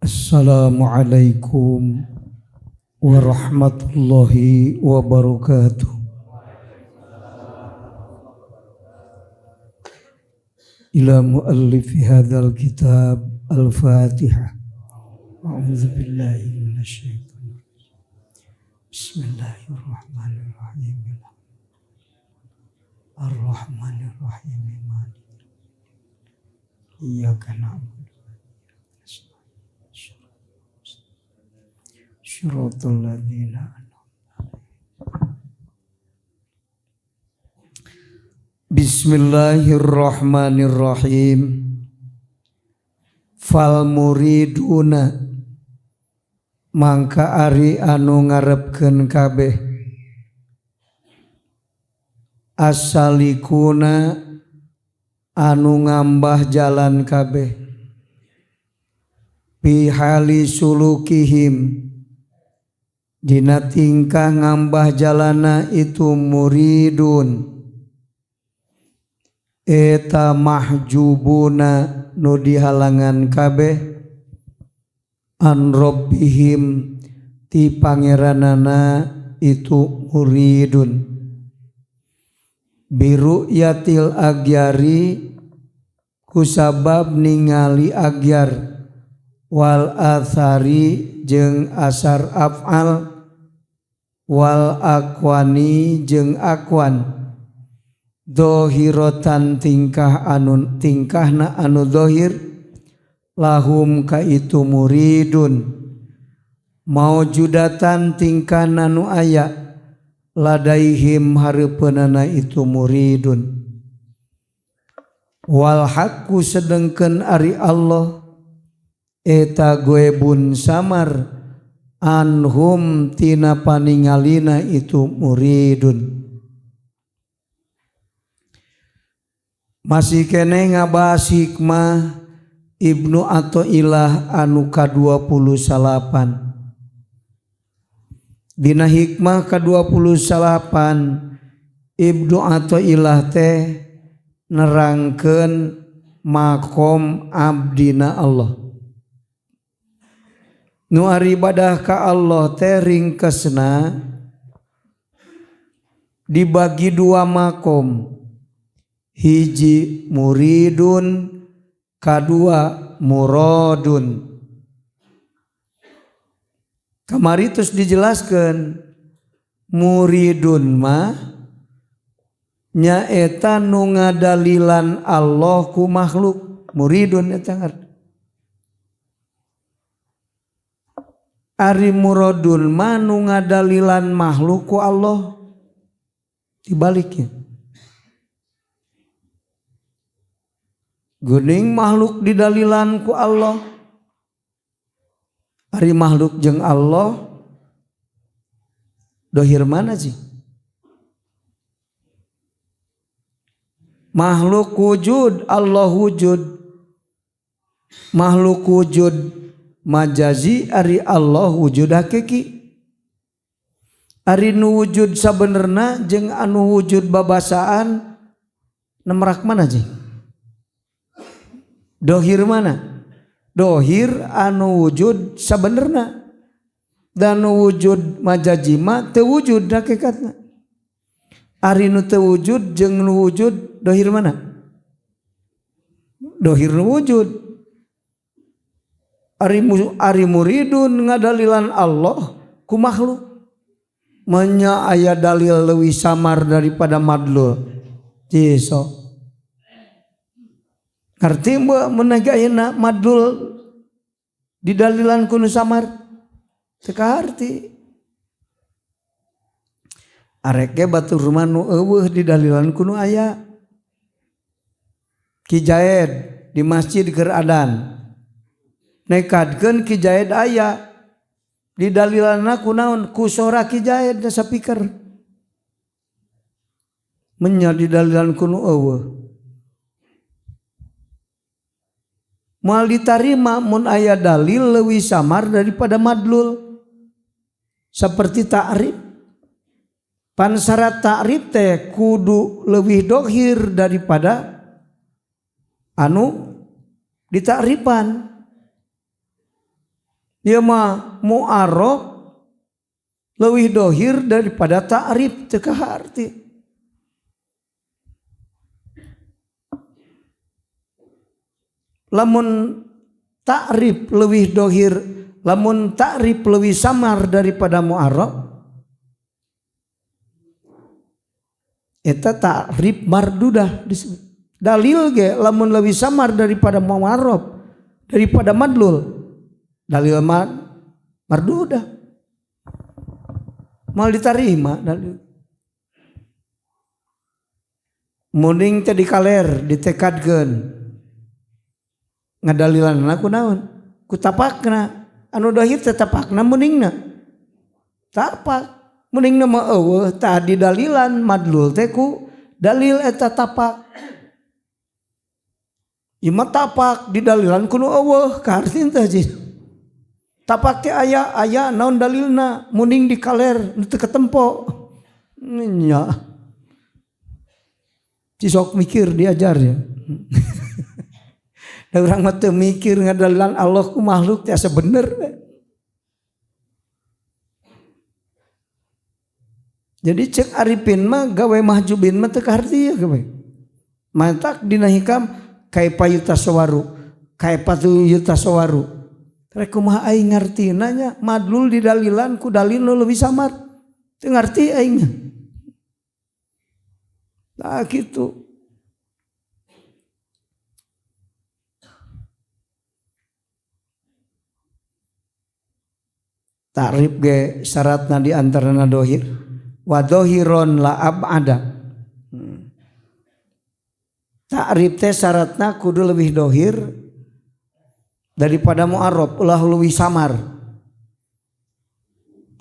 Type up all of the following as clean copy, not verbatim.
Assalamualaikum warahmatullahi wabarakatuh. Ila muallifi hadzal kitab Al-Fatihah. A'udzu billahi minasyaitonir rajim. Bismillahirrahmanirrahim. Ar-Rahmanir-Rahim. Maliki iyyaka na'budu shiratal ladzina an'amta 'alaihim. Bismillahirrahmanirrahim. Fal muriduna mangka ari anu ngarepkeun kabeh asalikuna anu ngambah jalan kabeh pihali sulukihim dina tingkah ngambah jalana itu muridun eta mahjubuna nu dihalangan kabeh an rabbihim ti pangeranana itu muridun biru'yatil agyari kusabab ningali agyar wal athari jeung asar af'al wal akwani jeung akwan dohirotan tingkah anu tingkahna anu dohir lahum ka itu muridun maujudatan tingkahna nu aya ladaihim hareupeunana itu muridun wal haqqu sedengkeun ari Allah eta goebun samar anhum tina paningalina itu muridun. Masih kene ngabahas hikmah Ibnu Athaillah anu ka-29. Dina hikmah ka-29 Ibnu Athaillah teh nerangkeun makom abdina Allah. Nu ari ibadah ka Allah teh ringkesna dibagi dua makom. Hiji muridun, kadua muradun. Kamari terus dijelaskan muridun mah nyaeta nu ngadalilan Allah ku makhluk. Muridun eta ngarti. Ari muradun mah nu ngadalilan makhluk ku Allah. Dibaliknya. Geuning makhluk didalilan ku Allah. Ari makhluk jeung Allah dohir mana sih? Makhluk wujud, Allah wujud. Makhluk wujud majazi, ari Allah wujud hakiki. Ari nu wujud sabenerna jeung anu wujud babasaan nemrak mana sih? Dohir mana? Dohir anu wujud sabenerna dan wujud majazi mah teu wujud hakikatna. Ari nu teu wujud jeung nu wujud dohir mana? Dohir nu wujud. Ari muridun ngadalilan Allah ku makhluk. Menya aya dalil leuwih samar daripada madlul. Jeso. Ngerti mun ayeuna madlul didalilan ku nu samar? Teu kaharti. Arek ge batur mah nu eueuh didalilan ku nu aya. Ki Jaid di masjid keur adan. Nekadkeun Ki Jaid aya. Didalilanna ku naon? Ku sora Ki Jaid da sapiker. Menya didalilan ku nu eueuh. Moal ditarima mun aya dalil leuwih samar daripada madlul. Seperti ta'rif. Pan syarat ta'rif teh kudu leuwih dohir daripada anu ditakrifan. Ieu mah mu'arraf leuwih dohir daripada ta'rif teu kaharti. Lamun ta'rif leuwih dohir, lamun ta'rif leuwih samar daripada mu'arraf, eta ta'rif mardudah disebut. Dalil ge lamun leuwih samar daripada mu'arraf, daripada madlul, dalil mardudah. Mal ditarima dalil. Munding teh dikaler, ditekadkeun. Ngadalilanna ku naon? Ku tapakna. Anu dohir teh tapakna mundingna. Tapak. Mundingna mah eueuh tah didalilan madlul teh ku dalil eta tapak. Ieu mah tapak didalilan ku nu eueuh kaharti teh jih. Tapak teh aya aya naon dalilna munding dikaler nu teu ketempo. Nya. Cisok mikir diajar ya. Da urang mah teu mikir ngadalilan Allah ku makhluk teh asa bener we. Jadi cek arifin mah gawe mahjubin mah teu kaharti ya gawe. Mantak dina hikam kaifa yutasawaru, kaifa yutasawaru. Rek kumaha aing ngartina nya madlul didalilan ku dalil nu leuwih samar. Teu ngarti aing. Nah gitu. Ta'rif ge syaratna di antarana dohir. Wa dohiron la ab'ada. Ta'rif teh syaratna kudu lebih dohir daripada mu'arraf, ulah leuwih samar.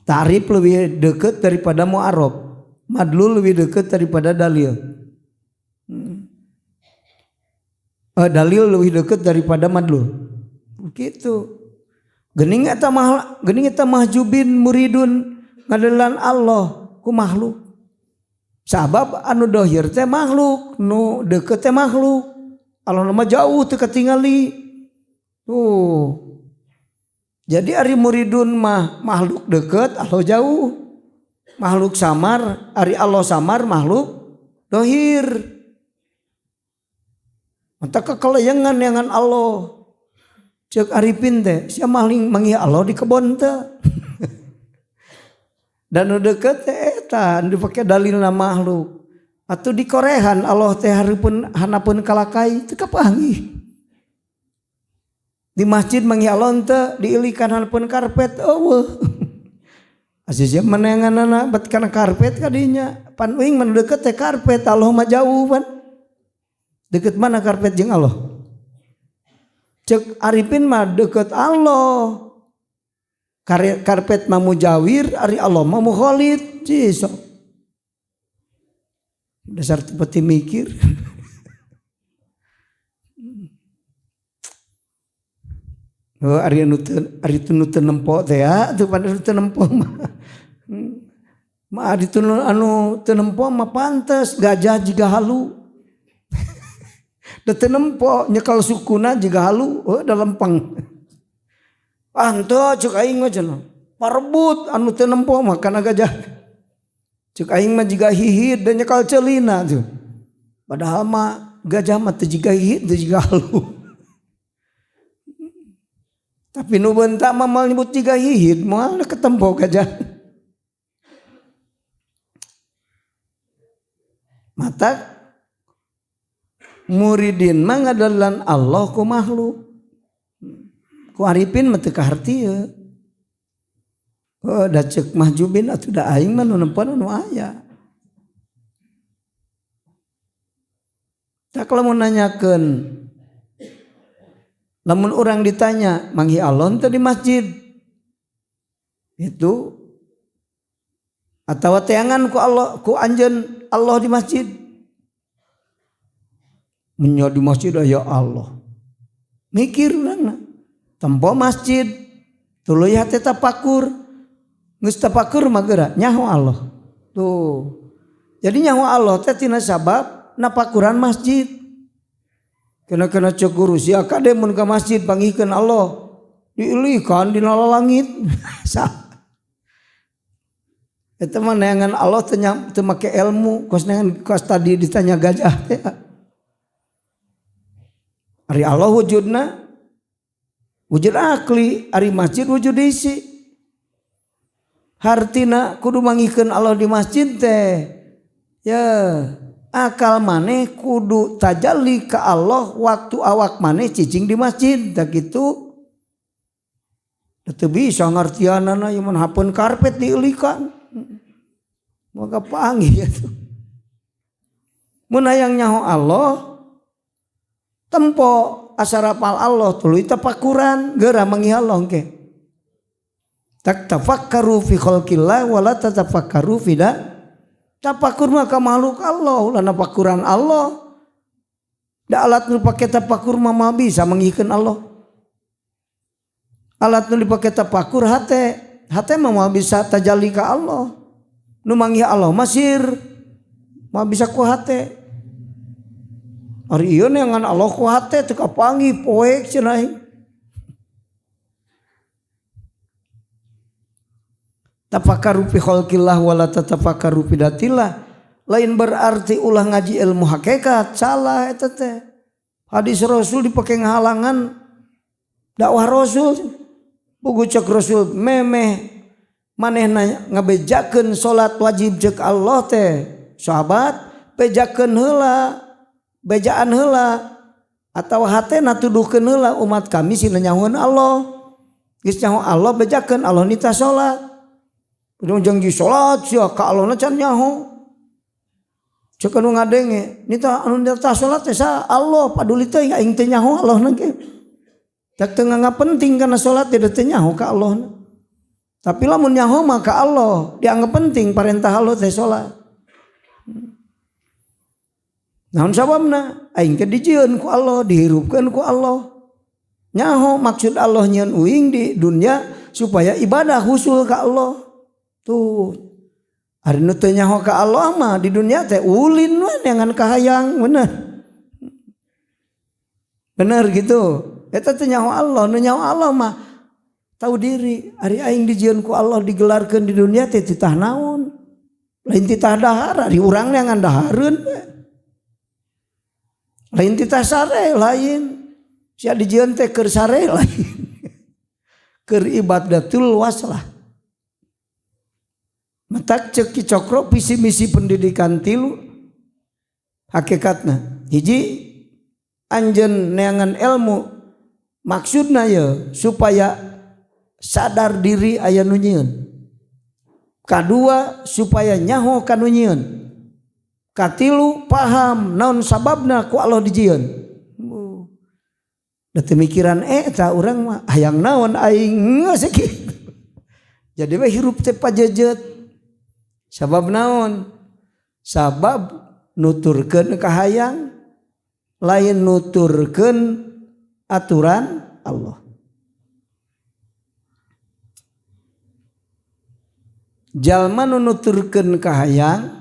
Ta'rif lebih deket daripada mu'arraf, madlul lebih deket daripada dalil. Dalil lebih deket daripada madlul. Begitu. Geuning eta mah, geuning eta mahjubin muridun ngadalan Allah ku makhluk. Sabab anu dohir teh makhluk, nu deket teh makhluk. Allah mah jauh teu katingali. Tuh. Jadi ari muridun mah makhluk deket, Allah jauh. Makhluk samar, ari Allah samar makhluk dohir. Mata kekelayangan dengan Allah. Cek arifin teh, sia maling manggih Allah di kebon teh. Dan nu deket teh eta dipake dalilna makhluk. Atuh di korehan Allah teh hareupeun hanapeun kalakai teu kapanggih. Di masjid manggih Allah teh diilikan hareupeun karpet eueuh. Aziz sia menenganana bet kana karpet kadinya. Pan uing mah deket teh karpet Allah mah jauh pan. Deket mana karpet jeung Allah? Cek arifin mah deket Allah. Karpet mah mujawir, ari Allah mah mukhalid. Cisok. Dasar seperti mikir. Oh, ari anu teu, ari teu nu teu nempo teh ya, teu pada nu teu nempo mah. Mah ari teu anu teu nempo mah pantes gajah jiga halu. Da teu nempo nyekal sukuna jiga halu, oh da lempeng. Ah henteu ceuk aing mah cenah. Parebut anu teu nempo mah kana gajah. Ceuk aing mah jiga hihid dan nyekal ceulina tuh. Padahal mah gajah mah teu jiga hihid teu jiga halu. Tapi nu bentak mah moal nyebut jiga hihid moal ketempo gajah. Mata muridin mah ngadalan Allah ku makhluk. Ku arifin mah teu kaharti ye. Oh, da ceuk mahjubin atuh da aing mah nu nempo nu aya. Tak lamun nanyakeun, lamun urang ditanya manggih Allah teu di masjid itu atawa teangan ku Allah ku anjeun Allah di masjid. Menya di masjid ya Allah. Mikir urangna. Tempo masjid tuluy hate tapakur. Geus tapakur mah geura nyaho Allah. Tuh. Jadi nyaho Allah teh tina sabab napakuran masjid. Kena-kena cek guru sia kade mun ka masjid panggihkeun Allah. Diilikan dina langit. Eta mah neangan Allah teu make ilmu, kos neangan kos tadi ditanya gajah teh. Ari Allah wujudna wujud akli, ari masjid wujud isi. Hartina kudu mangikeun Allah di masjid teh. Ya, akal maneh kudu tajalli ka Allah waktu awak maneh cicing di masjid tah kitu. Teu bisa ngartianana ieu mun hapeun karpet dieulikan. Maka panggih atuh. Mun hayang nyaho Allah tempo asarapal Allah tuluy tafakuran geura manggih Allah engke. Tak tafakkaru fi khalqillah wala tatafakkaru fi da. Tafakur mah ka makhluk Allah, ulah nafakuran Allah. Da alat nu pake tafakur mah moal bisa manggihkeun Allah. Alat nu dipake tafakur hate, hate mah moal bisa tajalli ka Allah. Nu manggih Allah mah sir, moal bisa ku hate. Ari ieu neangan Allah ku hate teu kapanggih poek cenah aing. Tafakkaru fi khalqillah wala tatafakkaru fi datillah. Lain berarti ulah ngaji ilmu hakikat, salah eta teh. Hadis Rasul dipake ngahalangan dakwah Rasul. Buku cek Rasul memeh manehna ngabejakeun salat wajib cek Allah teh. Sahabat bejakeun heula, bejaan heula atawa hatena tuduhkeun heula umat kami sina nyahoeun Allah. Geus nyaho Allah bejakeun Allah nita salat. Ujung janji salat sia ka Allahna can nyaho. Cek anu ngadenge nita anu nita salat teh sa Allah paduli teh aing teh nyaho Allahna ge. Tak teu nganggap penting kana salat teh teu nyaho ka Allahna. Tapi lamun nyaho mah ka Allah dianggap penting parentah Allah teh salat. Naon sababna? Aing teh dijieun ku Allah, dihirupkeun ku Allah. Nyaho maksud Allah nyieun uing di dunia supaya ibadah husul ka Allah. Tuh. Ari nu teu nyaho ka Allah mah di dunia teh ulin we neangan kahayang, bener. Bener gitu. Eta teh nyaho Allah, nu nyaho Allah mah tahu diri. Ari aing dijieun ku Allah digelarkeun di dunia teh titah naon? Lain titah dahar, ari urang neangan dahareun we. Lain titah sare lain. Sia dijieun teh keur sare lain. Keur ibadatul waslah. Matak ceuk Ki Cokro visi misi pendidikan tilu hakikatna. Hiji anjeun neangan ilmu maksudna ye supaya sadar diri aya nu nyieun. Kadua supaya nyaho ka nu nyieun. Katilu paham naon sababna ku Allah dijieun. Da teu mikiran eta urang mah hayang naon aing geus sakitu. Jadi we hirup teh pajejet. Sabab naon? Sabab nuturkeun kahayang lain nuturkeun aturan Allah. Jalma nu nuturkeun kahayang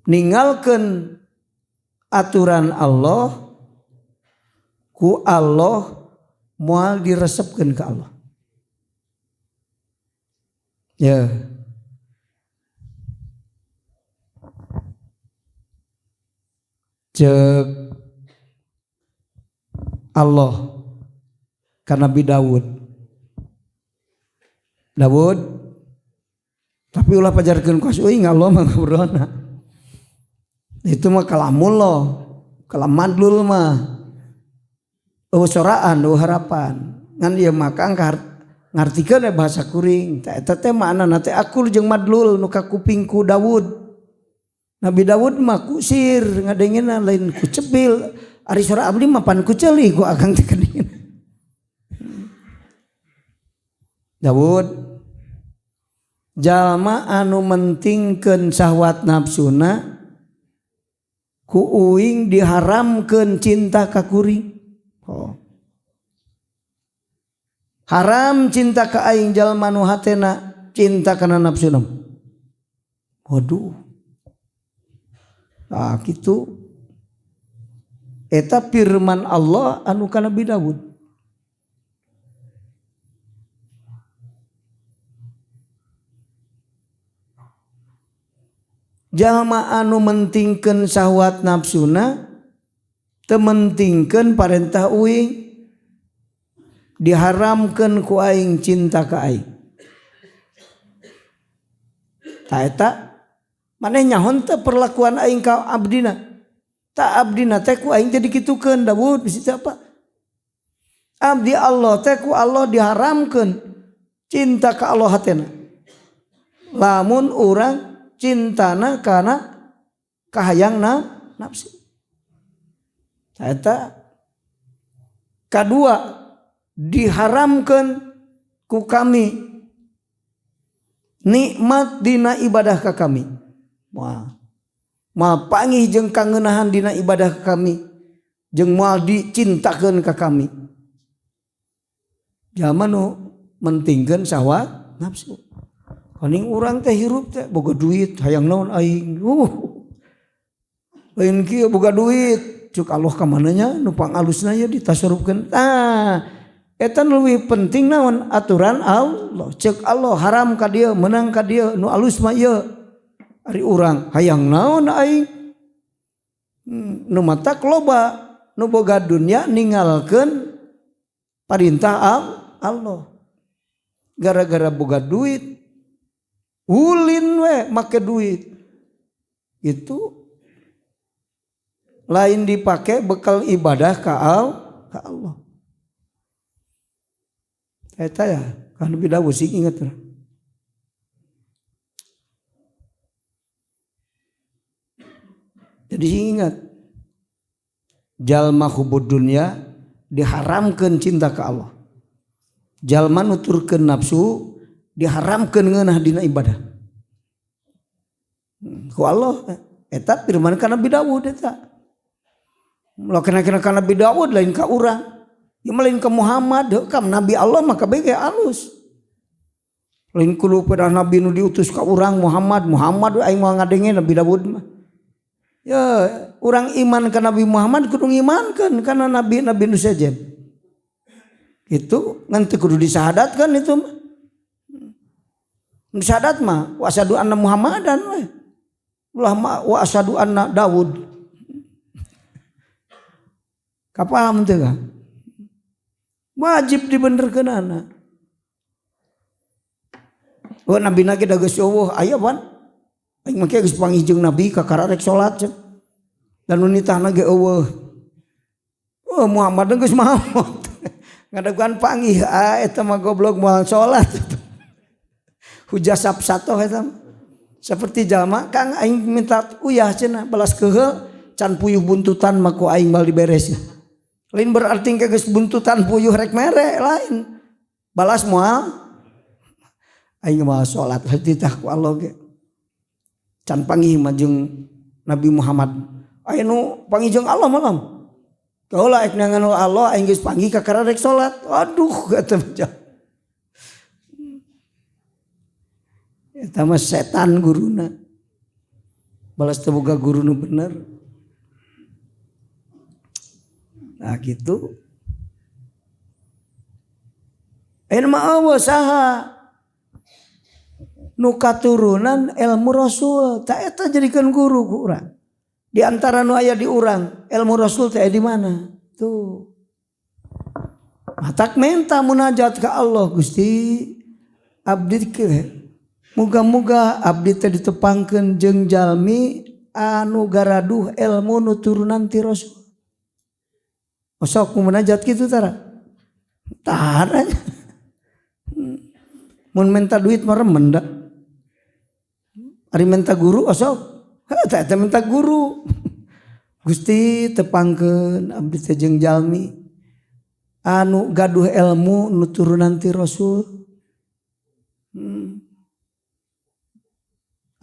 ninggalkeun aturan Allah ku Allah moal diresepkeun ka Allah. Ya. Cek Allah ka Nabi Daud. Daud tapi ulah pajarkeun ku uing Allah mah ngobrolna. Itu mah kalamullah, kalam madlul mah. Eueuh soraan, eueuh harapan. Ngan ieu mah kang ngartikeun we bahasa kuring. Tah eta teh maknana teh akul jeung madlul nu ka kuping ku Daud. Nabi Daud mah kusir ngadengena lain ku cepil. Ari sora abdi mah pan ku ceuli ku akang teh kadengena. Daud jalma anu mentingkeun syahwat nafsuna ku uing diharamkeun cinta ka kuring. Oh. Haram cinta ka aing jalma nu hatena cinta kana nafsuna. Waduh. Nah, kitu. Eta firman Allah anu ka Nabi Dawud. Jalma anu mentingkeun syahwat nafsuna teu mentingkeun parentah uing, diharamkeun ku aing cinta ka aing. Ta eta maneh nyaho teu perlakuan aing ka abdina. Ta abdina teh ku aing teh dikitukeun Dawud bisi teh apa? Abdi Allah teh ku Allah diharamkeun cinta ka Allah hatena. Lamun urang cintana kana kahayangna nafsu. Eta kadua diharamkeun ku kami nikmat dina ibadah ka kami. Wah. Moal pangih jeung kangeunahan dina ibadah ka kami, jeung moal dicintakeun ka kami. Jalma nu mentingkeun syahwat nafsu. Kaning urang teh hirup teh boga duit hayang naon aing. Lain kieu boga duit, cuk Allah ka mana nya nu pangalusna ye ditasarufkeun. Tah, eta leuwih penting naon aturan Allah. Ceuk Allah haram ka dieu, meunang ka dieu, nu alus mah ieu. Ari urang hayang naon aing. Nu matak loba nu boga dunya ninggalkeun parintah Allah. Gara-gara boga duit ulin we make duit itu lain dipake bekal ibadah ka Allah. Eta ya kan Nabi Dawud sing inget. Jadi ingat, jalma hubud dunya diharamkeun cinta ka Allah. Jalma nuturkeun nafsu diharamkeun ngeunah dina ibadah. Ku Allah eta firman ka Nabi Dawud eta. Ulah kena-kena ka Nabi Dawud lain ka urang. Ieu mah lain ka Muhammad, heuh ka Nabi Allah mah kabeh ge alus. Lain kudu pada nabi nu diutus ka urang Muhammad, Muhammad aing moal ngadenge Nabi Dawud mah. Ya, urang iman ka Nabi Muhammad kudu ngimankeun kana nabi-nabi nu sejen. Itu ngan teu kudu disahadatkeun itu mah. Syahadat mah wa asyhadu anna Muhammadan we. Ulah mah wa asyhadu anna Dawud. Kapaham teu ka? Wajib dibenerkeunana. Oh nabi na ge da geus eueuh aya pan. Aing mah geus panggih jeung nabi kakara rek salat cenah. Dan nu nitahna ge eueuh. Oh Muhammad geus maot. Ngadaguan panggih ah eta mah goblok moal salat. Hujah sapsatoh eta mah. Seperti jalma Kang aing minta uyah cenah balas keheul can puyuh buntutan mah ku aing bal diberes. Lain berarti engke geus buntutan puyuh rek mere lain. Balas moal aing moal salat titah ku Allah ge. Can panggih mah jeung Nabi Muhammad. Aya nu panggih jeung Allah malam. Kaula ek nangan Allah aing geus panggih kakara rek salat. Aduh eta mah. Eta mah setan guruna. Balas teu boga guru nu bener. Nah gitu. Ayeuna mah eueuh saha nu katurunan ilmu Rasul, ta eta jadikeun guru ku urang. Di antara nu aya di urang, ilmu Rasul teh di mana? Tuh. Matak menta munajat ka Allah, Gusti abdi ke muga-muga abdi teh ditepangkeun jeung jalmi anu garaduh ilmu nu turunan ti Rasul. Osok munajat kitu tara? Tara. Mun minta duit mah remen da. Ari minta guru osok. Heuh teh eta minta guru. Gusti tepangkeun abdi teh jeung jalmi anu gaduh ilmu nu turunan ti Rasul.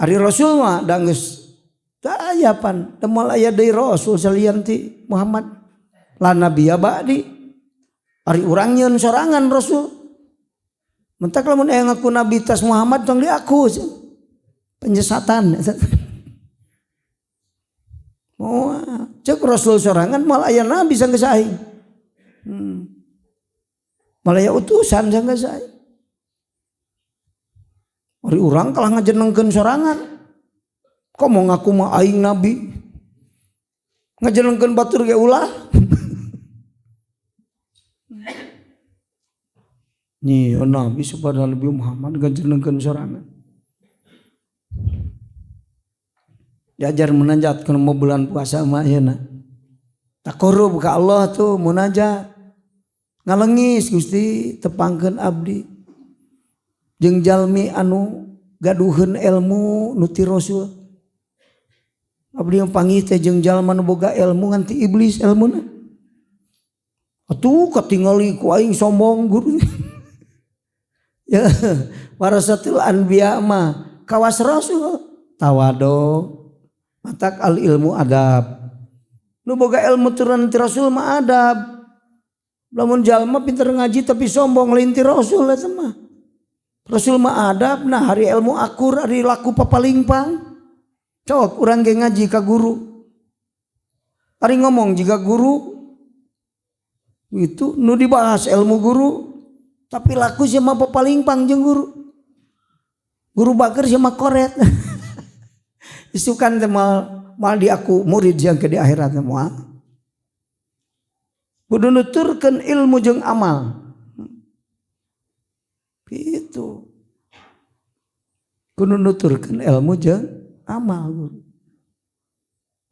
Ari Rasul mah da geus teu aya pan, teu moal aya deui Rasul salian ti Muhammad. La nabiyya ba'di. Ari urang nyeun sorangan Rasul. Mentak lamun aya ngaku nabi tas Muhammad tong diaku. Penyesatan. Moal. Cek Rasul sorangan moal aya nabi sanggeus aing. Moal aya utusan sanggeus aing. Ari urang kalah ngajenengkeun sorangan. Kok mau ngaku mah aing nabi? Ngajenengkeun batur ge ulah. Nih nabi supaya Nabi Muhammad ngajenengkeun sorangan. Diajar munajat kana bulan puasa mah ayeuna. Taqarrub ka Allah tuh munajat. Ngalengis Gusti tepangkeun abdi. Jeung jalmi anu gaduheun ilmu nu ti Rasul. Abdi panggih teh jeung jalma nu boga ilmu ngan ti iblis ilmuna. Atuh katingali ku aing sombong guru. Ya, warasatul anbiya mah kawas Rasul tawado. Matak al ilmu adab. Nu boga ilmu turun ti Rasul mah adab. Lamun jalma pinter ngaji tapi sombong lain ti Rasul eta mah. Rasul mah adab, nah hari ilmu akur, hari laku papalingpang. Cok urang ge ngaji ka guru. Ari ngomong jiga guru itu nu dibahas ilmu guru, tapi laku sia mah papalingpang jeung guru. Guru bager sia mah koret. Isukan teh mal di aku murid yang ke di akhirat moal. Kudu nuturkeun ilmu jeung amal. Gitu. Kudu nuturkeun ilmu jeung amal guru.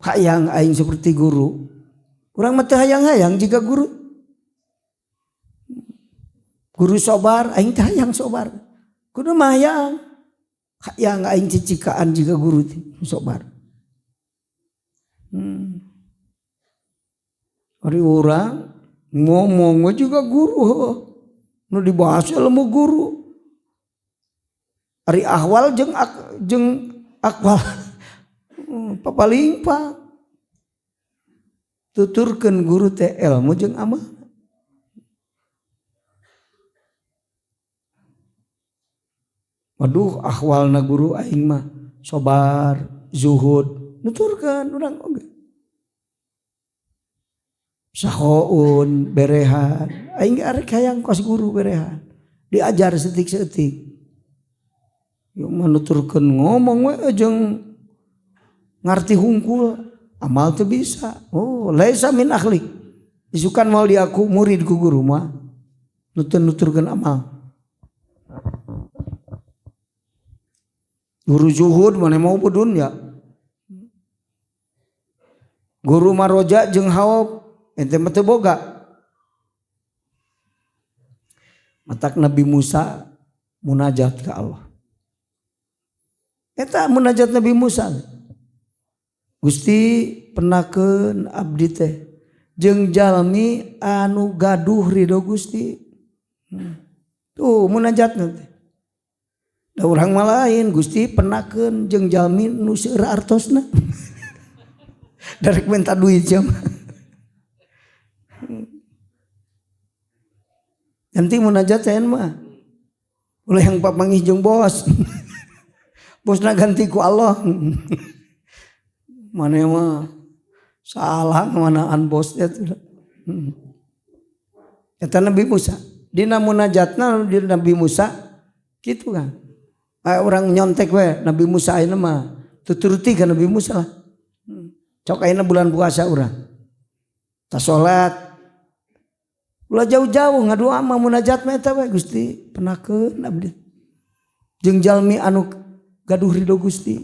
Hayang aing seperti guru. Urang mah teu hayang-hayang jiga guru. Guru sobar, aing teh hayang sobar. Kudu mah hayang. Hayang aing cicikaan jiga guru sobar. Ari urang ngomong juga guru. Nu dibahas ilmu guru. Ari ahwal jeung akwal. Papalingpa. Tuturkeun guru teh ilmu jeung amal. Waduh ahwalna guru aing mah sobar, zuhud, nuturkeun urang oge. Sahoun, berehan, aing ge arek hayang kos guru berehan. Diajar setik-setik. Ieu mah nuturkeun ngomong we jeung ngarti hungkul, amal teu bisa. Oh, laisa min akhlik. Isukan moal diaku murid ku guru mah. Nutur-nuturkeun amal. Guru zuhud mana mau dunya. Guru maroja jeung haop ente mah teu boga. Matak Nabi Musa munajat ka Allah. Eta munajat Nabi Musa. Gusti penakeun abdi teh jeung jalmi anu gaduh ridho Gusti. Tuh munajatna teh. Da urang mah lain Gusti penakeun jeung jalmi nu seueur artosna. Darek minta duit sia mah. Ganti munajat saen mah. Ulah yang papanggih jeung bos. Bosna ganti ku Allah. Mana mah salah manaan bosnya tuh. Eta Nabi Musa. Dina munajatna di Nabi Musa kitu kan. Orang nyontek we Nabi Musa ayeuna mah tuturuti ka Nabi Musa lah. Cok ayeuna bulan puasa urang. Ta salat. Ulah jauh-jauh ngadoa mah munajat mah eta we Gusti penakeun abdi. Jeung jalmi anu gaduh ridho Gusti.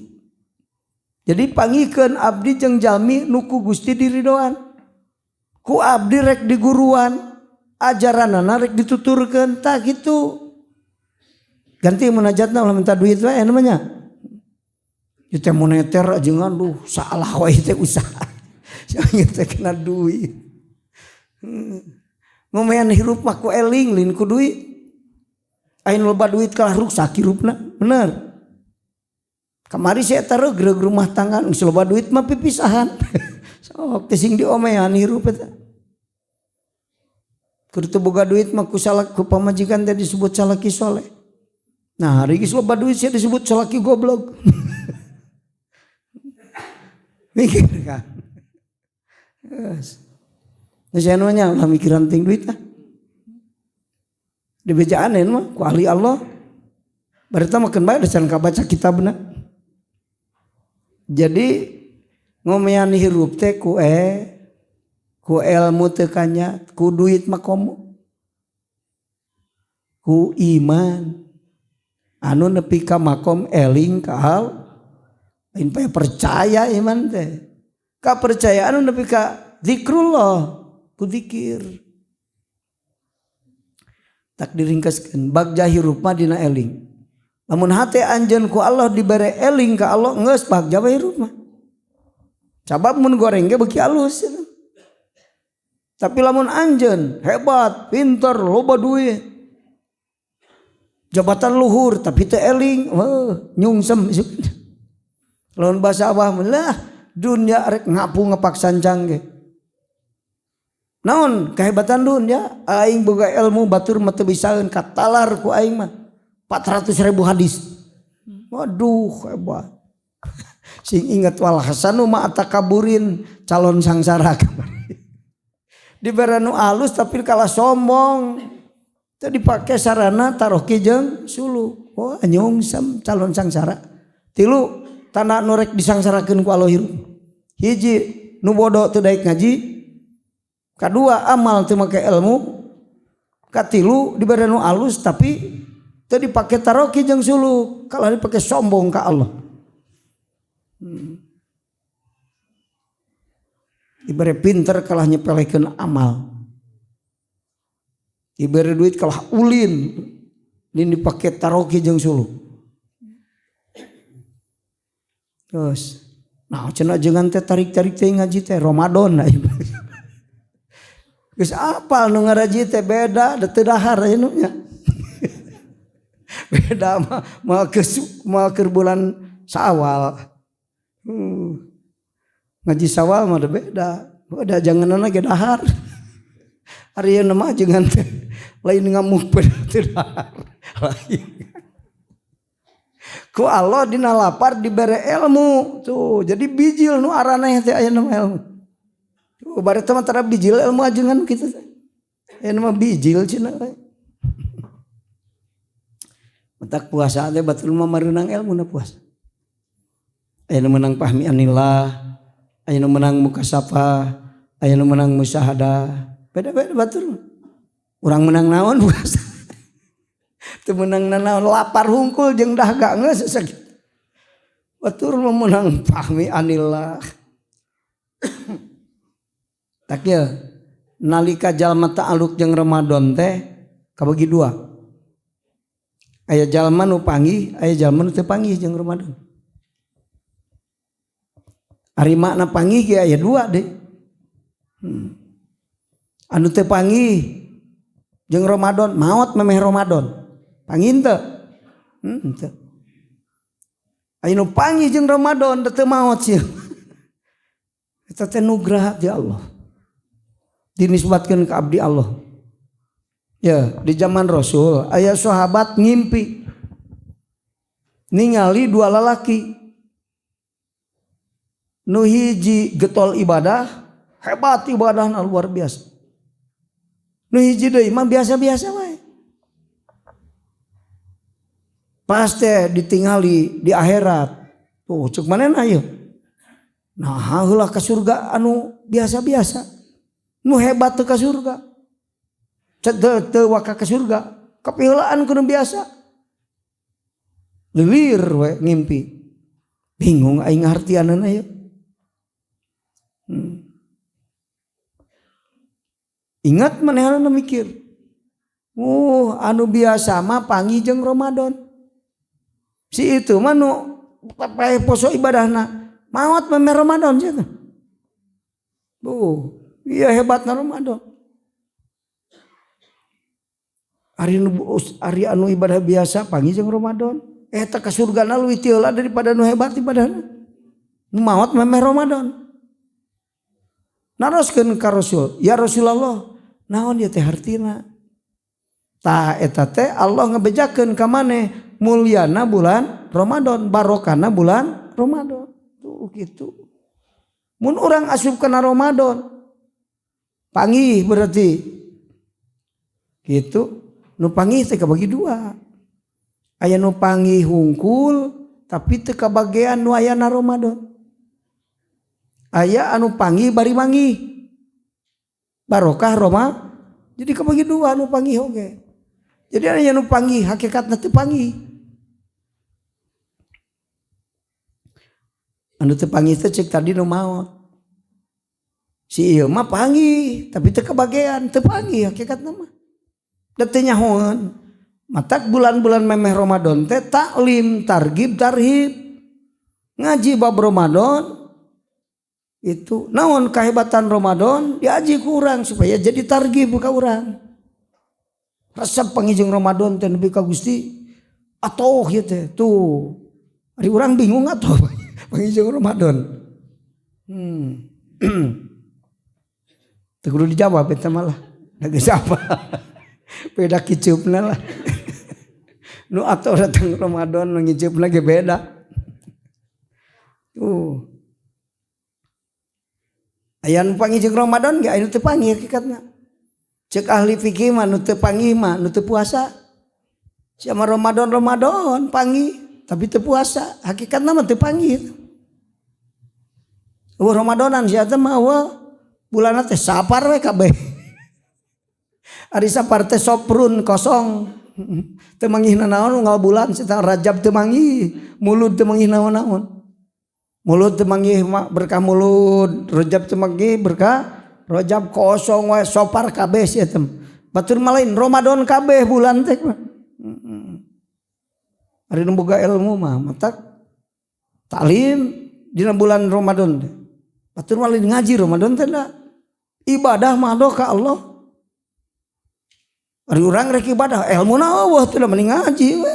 Jadi pangikeun abdi jeung jalmi nu ku Gusti diridoan. Ku abdi rek diguruan, ajaranana rek dituturkeun tah kitu. Ganti munajatna ulah minta duit wae namanya. Ieu teh moneter jeung aduh salah wae teh usaha. Sia teh kena duit. Ngomean hirup mah ku eling lain ku duit. Ayeuna loba duit kalah rusak hirupna, bener. Kamari saya taruh gereg rumah tangga geus loba duit mah pipisahan. Sok teh sing diomean hirup eta. Keur teu boga duit mah ku salak ku pamajikan teh disebut salaki soleh. Nah, hari geus loba duit sia disebut salaki goblok. Mikir kan. Yes. Geus nya ulah mikiran ting duit ah. Dibejaan mah ku ahli Allah. Berarti makan bae can kabaca kitabna. Jadi ngomean hirup teh ku ilmu teu kanya, ku duit mah komo. Ku iman. Anu nepi ka makom eling ka hal lain pae percaya iman teh. Kapercayaan anu nepi ka zikrullah, ku zikir. Tak diringkaskeun bagja hirup mah dina eling. Lamun hate anjeun ku Allah dibere eling ka Allah geus bagja we hirup mah. Sabab mun goreng ge beuki alus. Tapi lamun anjeun hebat, pinter, loba duit, jabatan luhur tapi teu eling, heuh nyungsem. Lamun bahasa abah lah dunia rek ngapu ngapak sancang ge. Naon kehebatan dunia aing boga ilmu batur mah teu bisaeun katalar ku aing mah 400.000 hadis. Waduh hebat. Sing ingat wal hasanu ma atakaburin calon sangsara kamari. Dibere nu alus tapi kalah sombong. Teu dipake sarana taroki jeung suluh. Oh nyungsem calon sangsara. Tilu tanda nu rek disangsarakeun ku Allah hirup. Hiji nu bodoh teu daek ngaji. Kadua amal teu make ilmu. Katilu dibere nu alus tapi teu dipake taroki jeung suluk, kalah dipake sombong ka Allah. Dibere pinter kalah nyepelekeun amal. Dibere duit kalah ulin, ini dipake taroki jeung suluk. Terus, nah cenah jangan teh tarik-tarik teh ngaji teh Ramadan aya. Geus apal nu ngaraji teh beda da teu dahar aya nu nya. Beda mah mah keur bulan Sawal. Ngaji Sawal mah beda. Beda janganana ge dahar. Ari ieu mah jangan teh lain ngamuk beda teu dahar. Lain. Ku Allah dina lapar dibere ilmu tuh. Jadi bijil nu araneh teh aya nu ilmu. Tuh bare teh mah tara bijil ilmu ajengan kitu teh. Aya mah bijil cenah we. Matak puasa teh batur mah mareunang ilmu na puasa. Aya nu meunang fahmi anillah, aya nu meunang mukasafah, aya nu meunang musyahadah. Beda-beda batur. Urang meunang naon puasa. Teu meunang nanaon lapar hungkul jeung dahaga geus sakitu. Batur mah meunang fahmi anillah. Tak ya, nalika jalma ta'aluk jeung Ramadan teh kabagi dua. Aya jalma nu panggih, aya jalma nu teu panggih jeung Ramadan. Ari makna panggih ge aya dua deh. Anu teu panggih jeung Ramadan maot memeh Ramadan. Panggih teu? Teu. Aya nu panggih jeung Ramadan teu maot sieun. Eta teh nugraha ti Allah. Dinisbatkeun ka abdi Allah. Ya, di zaman Rasul aya sahabat ngimpi ningali dua lalaki. Nu hiji getol ibadah, hebat ibadahna luar biasa. Nu hiji deui mah biasa-biasa wae. Pas teh ditingali di akhirat. Tuh ceuk manehna ieu. Nah, heula ka surga anu biasa-biasa. Nu hebat teu ka surga. Teu waka ka surga. Kapiheulaan kudu biasa. Lilir we ngimpi. Bingung aing ngartianana ieu. Ingat manehna mikir. Anu biasa mah panggih jeung Ramadan. Si itu mah nu pae poso ibadahna. Maot memeh Ramadan sia teh. Iya hebatna Ramadan. Ari anu ibadah biasa panggih jeung Ramadan. Eta ka surgana leuwih ti heula daripada nu hebat ibadahna. Nu maot memeh Ramadan. Naroskeun ka Rasul, ya Rasulullah, naon ieu teh hartina? Tah eta teh Allah ngebejakeun ka maneh mulyana bulan Ramadan, barokana bulan Ramadan. Tuh gitu. Mun urang asup kana Ramadan, Panggih berarti. Gitu. Nu panggih teh kabagi dua. Aya nu panggih hungkul tapi teu kabagean nu ayana Ramadan. Aya anu panggih bari manggih. Barokah Roma. Jadi kabagi dua nu panggih oge. Jadi aya nu panggih hakikatna teu panggih. Anu teu panggih teh cek tadi nu maot. Si ieu mah panggih tapi teu kabagean, teu panggih hakikatna mah. Da teu nyahoeun. Matak bulan-bulan memeh Ramadan teh taklim, targib, tarhib. Ngaji bab Ramadan itu naon kehebatan Ramadan diaji ku urang supaya jadi targib ka urang. Resep pangijeng Ramadan teh nepi ka Gusti atoh ieu teh tuh. Ari urang bingung atuh pangijeng Ramadan. Teu kudu dijawab eta mah lah. Da geus apa. Beda kiceupna lah. Nu atoh datang Ramadan nu ngiceupna ge beda. Tuh. Aya nu pangijeng Ramadan ge aya nu teu panggih hakikatna. Cek ahli fikih mah nu teu panggih mah nu teu puasa. Siapa Ramadan Ramadan panggih tapi teu puasa, hakikatna mah teu panggih. Eueuh Ramadanan sia teh mah eueuh bulanna teh sapar we kabeh. Ari sapar teh soprun kosong. Teu manggih nanaon unggal bulan sia Rajab teu manggih, Mulud teu manggih naon-naon. Mulud teu manggih berkah mulud, Rajab teu manggih berkah Rajab kosong we sopar kabeh sia teh. Batur mah lain Ramadan kabeh bulan teh. Ari nu boga ilmu mah matak taklim dina bulan Ramadan teh. Batur mah lain ngaji Ramadan teh da. Ibadah mah doh ka Allah. Ari urang rek ibadah ilmuna eueuh teh mending ngaji we.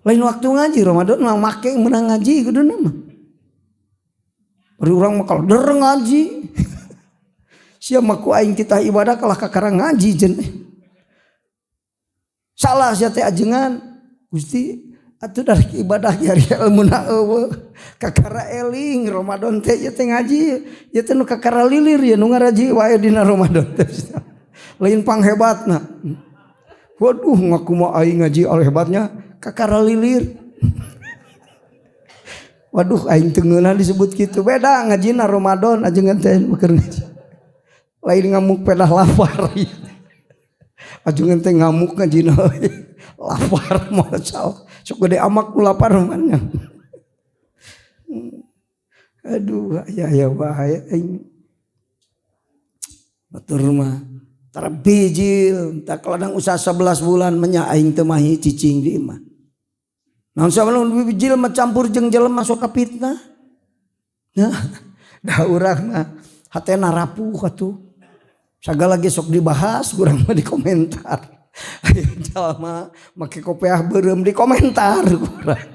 Lain waktu ngaji Ramadan mah make meunang ngaji kuduna mah. Ari urang mah kalau der ngaji. Sia mah ku aing titah ibadah kalah kakara ngaji cenah. Salah sia teh ajengan. Gusti atuh dari ibadah ari ilmuna eueuh. Kakara eling Ramadan teh ieu teh ngaji, ieu teh nu kakara lilir ya nu ngaraji wae dina Ramadan teh. Lain panghebatna. Waduh ngaku mah aing ngaji oleh hebatnya kakara lilir. Waduh aing teu ngeunah disebut kitu. Beda ngajina Ramadan ajengan teh keur ngaji. Lain ngamuk pedah lapar. Ajengan teh ngamuk ngajina lapar masalah. Sok gede amak lapar mah. Aduh aya aya bahaya aing. Batur mah tarbijil tak ladang usaha 11 bulan menya aing teu mahi cicing di imah. Naon sabalun bijil mah campur jeung jelema sok ka fitnah. Nah, da urang mah hatena rapuh atuh. Sagala ge sok dibahas urang mah di komentar. Aya jalma make kopiah beureum di komentar urang.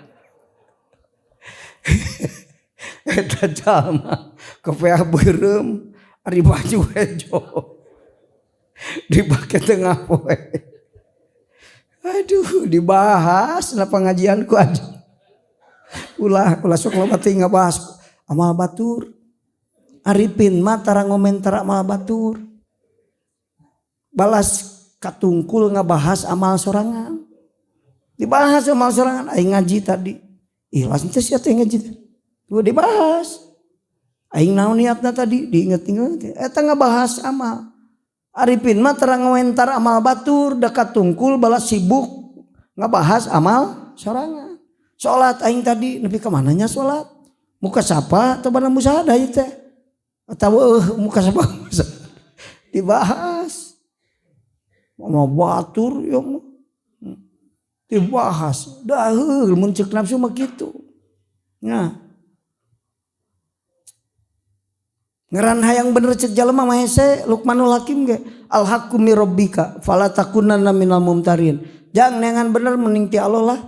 Eta jalma kopiah beureum ari baju hejo. Dipake tengah poe. Aduh dibahas na pengajianku aja. Ulah ulah sok loba teh ngabahas amal batur. Arifin mah tara ngomentar amal batur. Balas katungkul ngabahas amal sorangan. Dibahas amal sorangan aing ngaji tadi. Ikhlas teh sia teh ngaji teh. Tuh dibahas. Aing naon niatna tadi diinget-inget. Eta ngabahas amal. Arifin mah terang ngomentar amal batur dekat tungkul balas sibuk ngabahas amal sorangan. Salat aing tadi nepi ka mananya salat? Muka sapa atau bana musahadah ieu teh? Atawa muka sapa dibahas. Amal batur ieu mah. Dibahas. Daheuh mun ceuk nafsu mah kitu. Nah. Ngaran hayang bener cek jalma mah hese Luqmanul Hakim ge al haqqu mir rabbika fala takunanna minal mumtarin. Jang neangan bener mending ti Allah lah.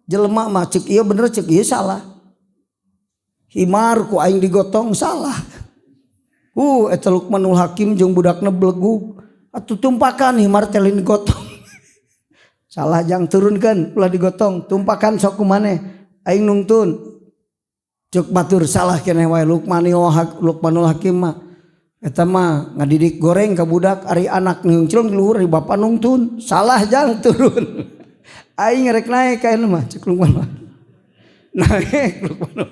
Jelema mah cek ieu bener cek ieu salah. Himar ku aing digotong salah. Eta Luqmanul Hakim jeung budakna belegug. Atuh tumpakan himar teh lain digotong. Salah jang turunkeun ulah digotong, tumpakan sok ku maneh aing nungtun. Cek batur salah keneh wae Luqmanul Hakim mah. Eta mah ngadidik goreng ka budak, ari anak ngeungceung di luhur, ari bapak nungtun, salah jang turun. Aing rek naik ka mah cek Lukman. Naik Lukman.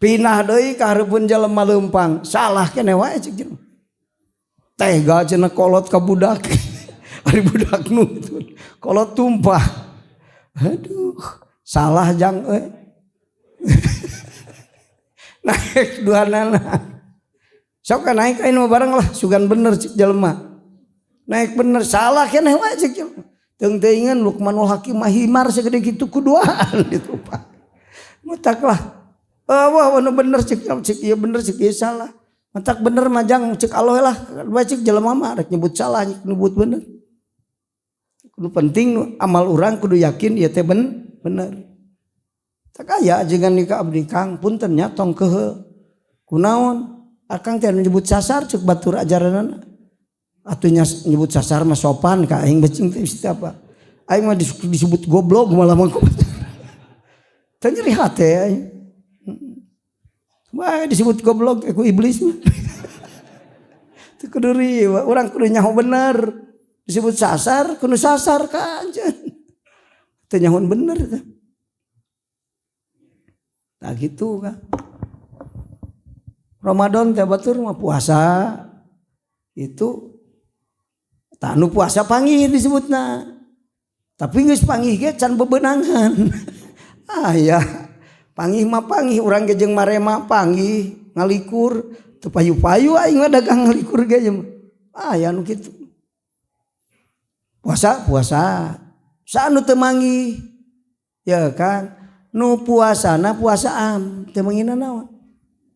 Pindah deui ka hareupeun jelema leumpang, salah keneh wae cek jelema. Tega cenah kolot ka budak. Ari budak nungtun, kolot tumpah. Aduh, salah jang euy. Naik dua nana. Sok naik aing mah bareng lah, sugan bener cek jelema. Naik bener salah keneh wae cek jelema. Teung teuingan Lukmanul Hakim mah himar segede kitu kuduaan gitu Pak. Matak lah. Wah nu bener cek cek ieu bener cek ieu salah. Matak bener mah jang cek Allah lah. Bae cek jelema mah rek nyebut salah nyebut bener. Kudu penting amal urang kudu yakin ieu teh bener. Tak aya ajengan ka abdi Kang punten nya tong kehe. Kunaon? Akang teh nyebut sasar cek batur ajaranana. Atuh nya nyebut sasar mah sopan ka aing becing teh apa. Aing mah disebut goblok malah mah. Teu nyeri hate aing. Wah disebut goblok ku iblis mah. Teu kudu riweuh, urang kudu nyaho bener. Disebut sasar kudu sasar ka anjeun. Teu nyahoan bener teh. Nah gitu kan. Ramadan teh batur mah puasa itu tah nu puasa panggih disebutna. Tapi geus panggih ge can bebenangan. Ah ya, panggih mah panggih urang ge jeung marema panggih ngalikur teu payu-payu aing mah dagang ngalikur ge mah. Ah ya nu kitu. Puasa puasa. Saanu teu manggih. Ya kan. Nu puasana puasa am teu mangina naon.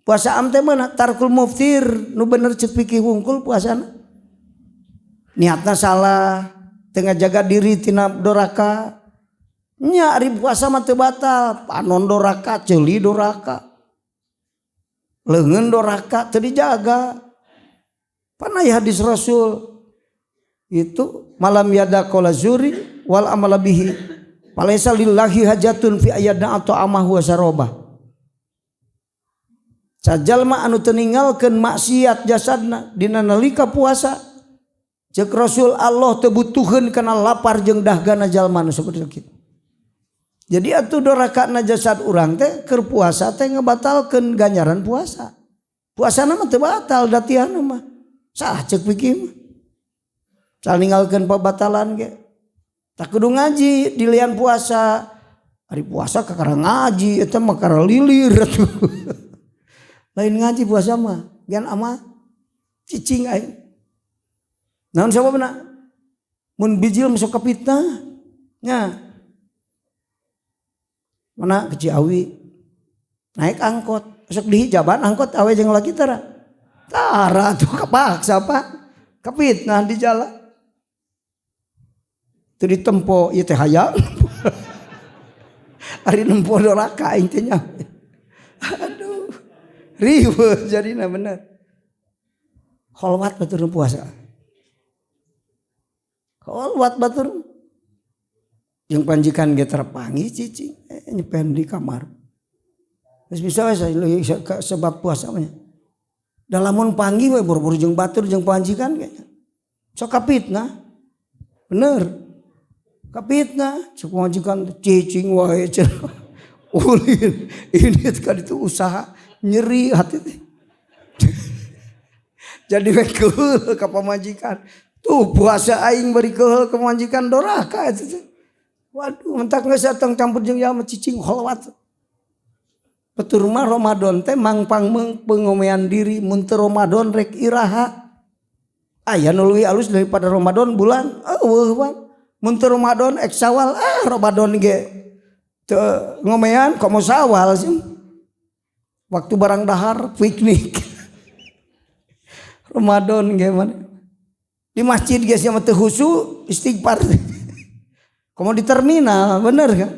Puasa am teh mana tarkul muftir nu bener cek fikih wungkul puasana. Niatna salah, teu ngajaga diri tina doraka. Nya ari puasa mah teu batal, panon doraka, ceuli doraka. Leungeun doraka teu dijaga. Pan aya hadis Rasul itu malam yada qaula zuri wal amala bihi falaisa lillahi hajatun fi ayadna atau amahu wa sarobah. Sajalma anu teu ninggalkeun maksiat jasadna dina nalika puasa cek Rasul Allah teu butuheun kana lapar jeung dahgana jalma nu saperti kitu. Jadi atuh dorakana jasad urang teh keur puasa teh ngebatalkeun ganjaran puasa. Puasana mah teu batal datiana mah. Salah cek fikih mah. Cal ninggalkeun pabatalan ge. Tak kudu ngaji di lian puasa. Hari puasa kakara ngaji eta mah kakara lilir atuh. Lain ngaji puasa mah, gan ama cicing aing. Naon sababna? Mun bijil masuk ka fitnah. Nya. Mana ke Ciawi naik angkot, sok dihijaban angkot awe jeung laki tara. Tara tuh kepaksa Pak. Kepitnah di jalan. Teu ditempo ieu teh hayang. Ari nempo doraka aing teh nya. Aduh. Riweuh jadina bener. Kholwat batur puasa. Kholwat batur. Jeung panjikan ge terpanggih cicing nyepen di kamar. Geus bisa we sebab puasa mah. Da lamun panggih we boro-boro jeung batur jeung panjikan ge. Sok kapitnah. Bener. Kapitnah sok panjikan cicing wae cenah. Ulin ini kan itu usaha nyeri hati teh. Jadi we keul ka pamajikan. Tuh puasa aing bari keul ka pamajikan doraka eta teh. Waduh, mentak geus datang campur jeung jalma cicing kholwat. Petur mah Ramadan teh mangpang pengomean diri mun teu Ramadan rek iraha. Aya nu leuwih alus daripada Ramadan bulan eueuh Bang. Mun teu Ramadan ek Sawal, ah Ramadan ge teu ngomean komo Sawal sih. Waktu barang dahar piknik. Ramadan ge mana. Di masjid ge sia mah teu khusyuk istighfar. Komo di terminal bener kan?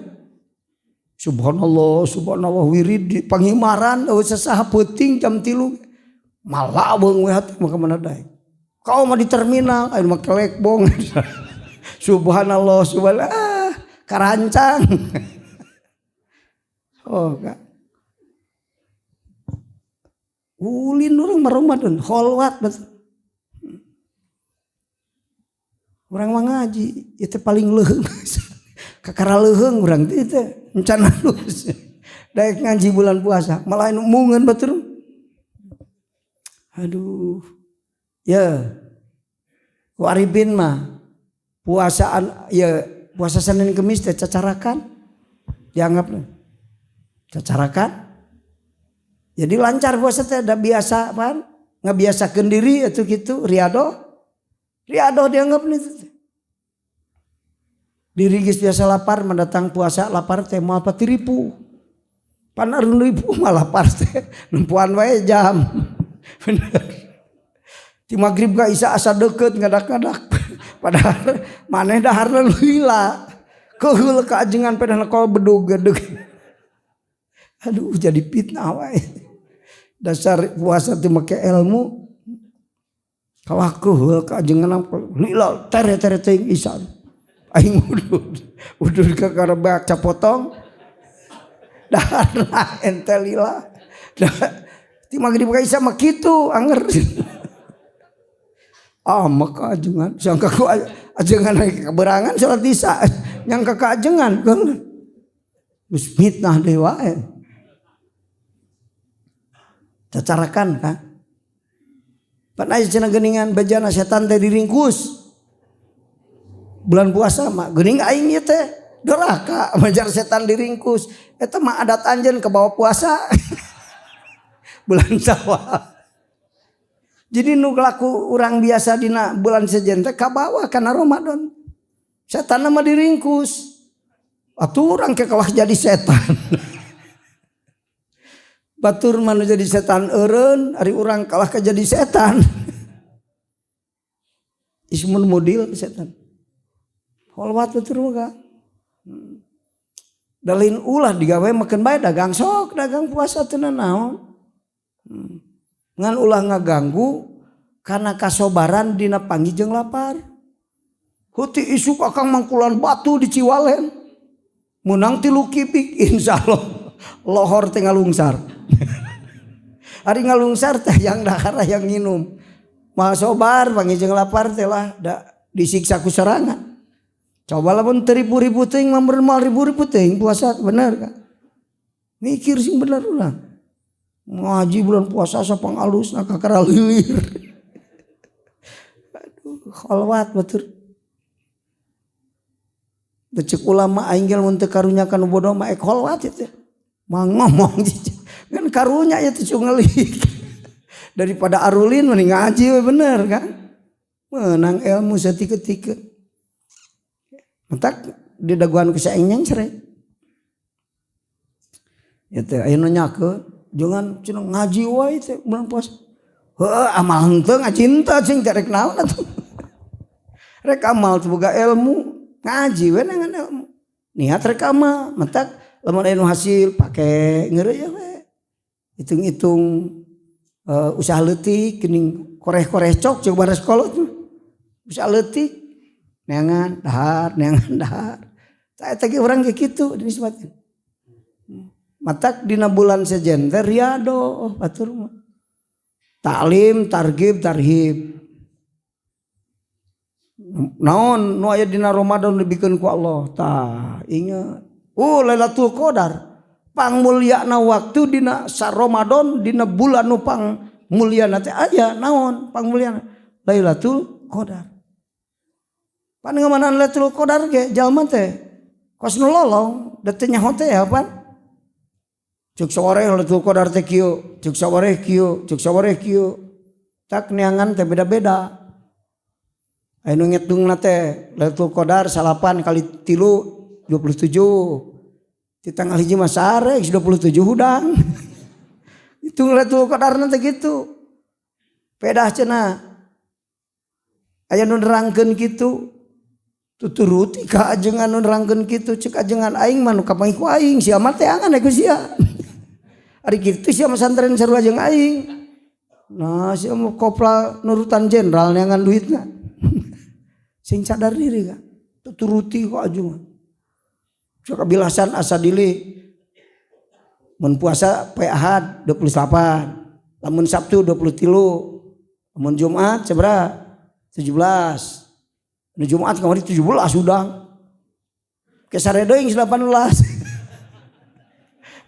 Subhanallah, subhanallah wirid di pangimaran eueuh sasaha peuting jam 3. Malaweung we hati mah ka mana daek. Kau mah di terminal aya mah kelek bong. Subhanallah, subhanallah, ah, karancang. Oh, Kak. Ulin urang mah Ramadan kholwat betul. Urang mah ngaji ieu teh paling leuheung. Kakara leuheung urang teh teh encan alus. Daek ngaji bulan puasa malah anu mungeun batur. Aduh. Ya. Ku Arifin mah puasaan ya puasa Senin Kemis teh cacarakan dianggap cacarakan. Jadi lancar puasa teh da biasa pan ngabiasakeun diri atuh kitu riadoh. Riadoh dianggap nih. Diri geus biasa lapar mendatang puasa lapar teh moal patiripu. Pan arun ripu mah lapar teh nempuan wae jam. Bener. Ti magrib ka isya asa deukeut ngadak-ngadak. Padahal maneh daharna lila. Keheul ka ajengan pedahna kol bedug gedeg. Aduh jadi fitnah wae. Dasar puasa teh make ilmu. Kalah keheul ka ajengan lila tere-tere teuing isya. Aing udud. Udud ka karebak capotong. Daharna ente lila. Ti magrib ka isya mah kitu anger. Ah maka ajengan sangka ku ajengan kaberangan salat isya nyangka ka ajengan geus fitnah deui wae. Cacarakan kan. Pan aya cenah geuningan bejana setan teh diringkus. Bulan puasa mah geuning aing ieu teh doraka majar setan diringkus. Eta mah adat anjeun kebawa puasa. Bulan Syawal. Jadi nu laku urang biasa dina bulan sejen teh kabawa kana Ramadan. Setan mah diringkus. Atuh urang ke kalah jadi setan. Batur mah nu jadi setan eureun, ari urang kalah ka jadi setan. Ismun mudil setan. Holwat batur mah ka. Da lain ulah digawe makeun bae dagang sok, dagang puasa teu nanaon. Ngan ulah ngaganggu karena kasobaran dina panggih jeung lapar. Heuti isuk akang mangkulan batu di Ciwalen. Menang 3 kipik insyaallah. Lohor teh ngalungsar. Ari ngalungsar teh yang dahar yang nginum. Moal sobar panggih jeung lapar teh lah da disiksa ku sorangan. Coba lamun teu ribu-ribu teuing mah moal ribu-ribu teuing puasa bener kan. Mikir sing bener urang. Ngaji bulan puasa sapang alus na kakara lilir. Aduh, kholwat betul. Becek ulama aing ge mun teu karunya ka nu bodoh mah ek kholwat itu. Mah ngomong kan karunya ya teh cungelik. Daripada arulin mending ngaji we bener kan. Menang ilmu satika-tika. Mentak didaguan ku saing nyengsre. Ya teh aya nu nyakeun jangan cenah ngaji wae teh bulan puasa. Heuh amal henteu ngaji henteu cing teh rek naon atuh. Rek amal teu boga ilmu, ngaji we dengan ilmu. Niat rek amal, mentak lamun aya nu hasil pake ngeureuyeuh we. Hitung-hitung usaha leutik geuning koreh-koreh cok jeung baras kolot mah. Usaha leutik neangan dahar, neangan dahar. Tah eta ge urang ge kitu dinisbatkeun. Matak dina bulan sejen teh riadoh batur mah. Taklim, targib, tarhib. Naon nu aya dina Ramadan dibikeun ku Allah. Tah, ingat. Lailatul Qadar. Pangmulyana waktu dina sa Ramadan dina bulan nu pangmulyana teh aya naon pangmulyana? Lailatul Qadar. Pan ngamanan Lailatul Qadar ge jalma teh kos nu lolong da teu nyaho teh ya pan. Cuk sore Lailatul Qadar teh kieu, cuk sore kieu, cuk sore kieu. Tak neangan teh beda-beda. Aya nu ngitungna teh Lailatul Qadar 9 kali 3 27. Di tanggal 1 mah sare geus 27 hudang. Hitung Lailatul Qadar teh kitu. Pedah cenah. Aya nu nerangkeun kitu. Tuturuti ka ajengan nu nerangkeun kitu cek ajengan aing mah nu kapanggih ku aing sia mah teh angan ku sia. Ari kitu sia mah santren sarua jeung aing. Nah sia mah kopla nurutan jenderal neangan duitna. Sing sadar diri kan. Tuturuti ku ajengan. Cek kabilasan asa dili mun puasa poe Ahad 28. Lamun Sabtu 23, lamun Jumat sabaraha? 17. Nu Jumat kamari 17 sudah. Ke sare deui 18.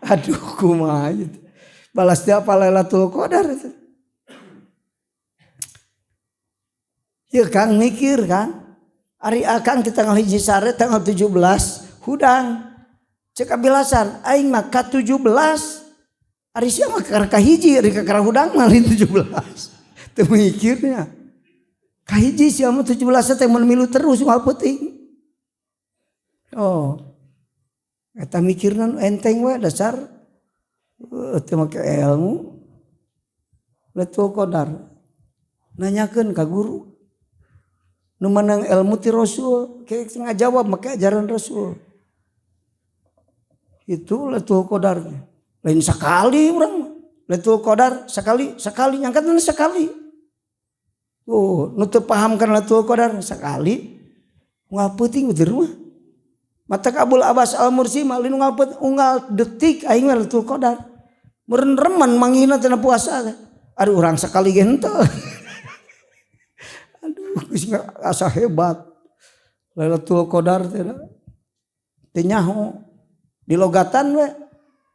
Aduh kumaha itu. Balas teh apa Lailatul Qadar itu. Ya Kang mikir kan. Ari akang di tanggal 1 sare tanggal 17 hudang. Cek abilasan aing mah ka 17. Ari sia mah kakara kahiji, ari kakara hudang mah lain 17. Teu mikirnya. Kahiji sia mah 17 teh mun milu terus moal peuting. Oh. Eta mikirna enteng we dasar teu make ilmu. Lailatul Qadar. Nanyakeun ka guru. Nu menang ilmu ti Rasul, ke ngajawab make ajaran Rasul. Itu Lailatul Qadar. Lain sekali urang Lailatul Qadar sekali, sekali nyangkatna sekali. Oh, nu teu paham kana Lailatul Qadar sekali. Unggal peuting di rumah. Mata Abul Abbas Al-Mursi mah lain unggal peuting, unggal detik aing mah Lailatul Qadar. Meureun remen manggihna tina puasa teh. Aduh urang sekali ge henteu. Aduh geus asa hebat. Lailatul Qadar teh teu nyaho. Di logatan we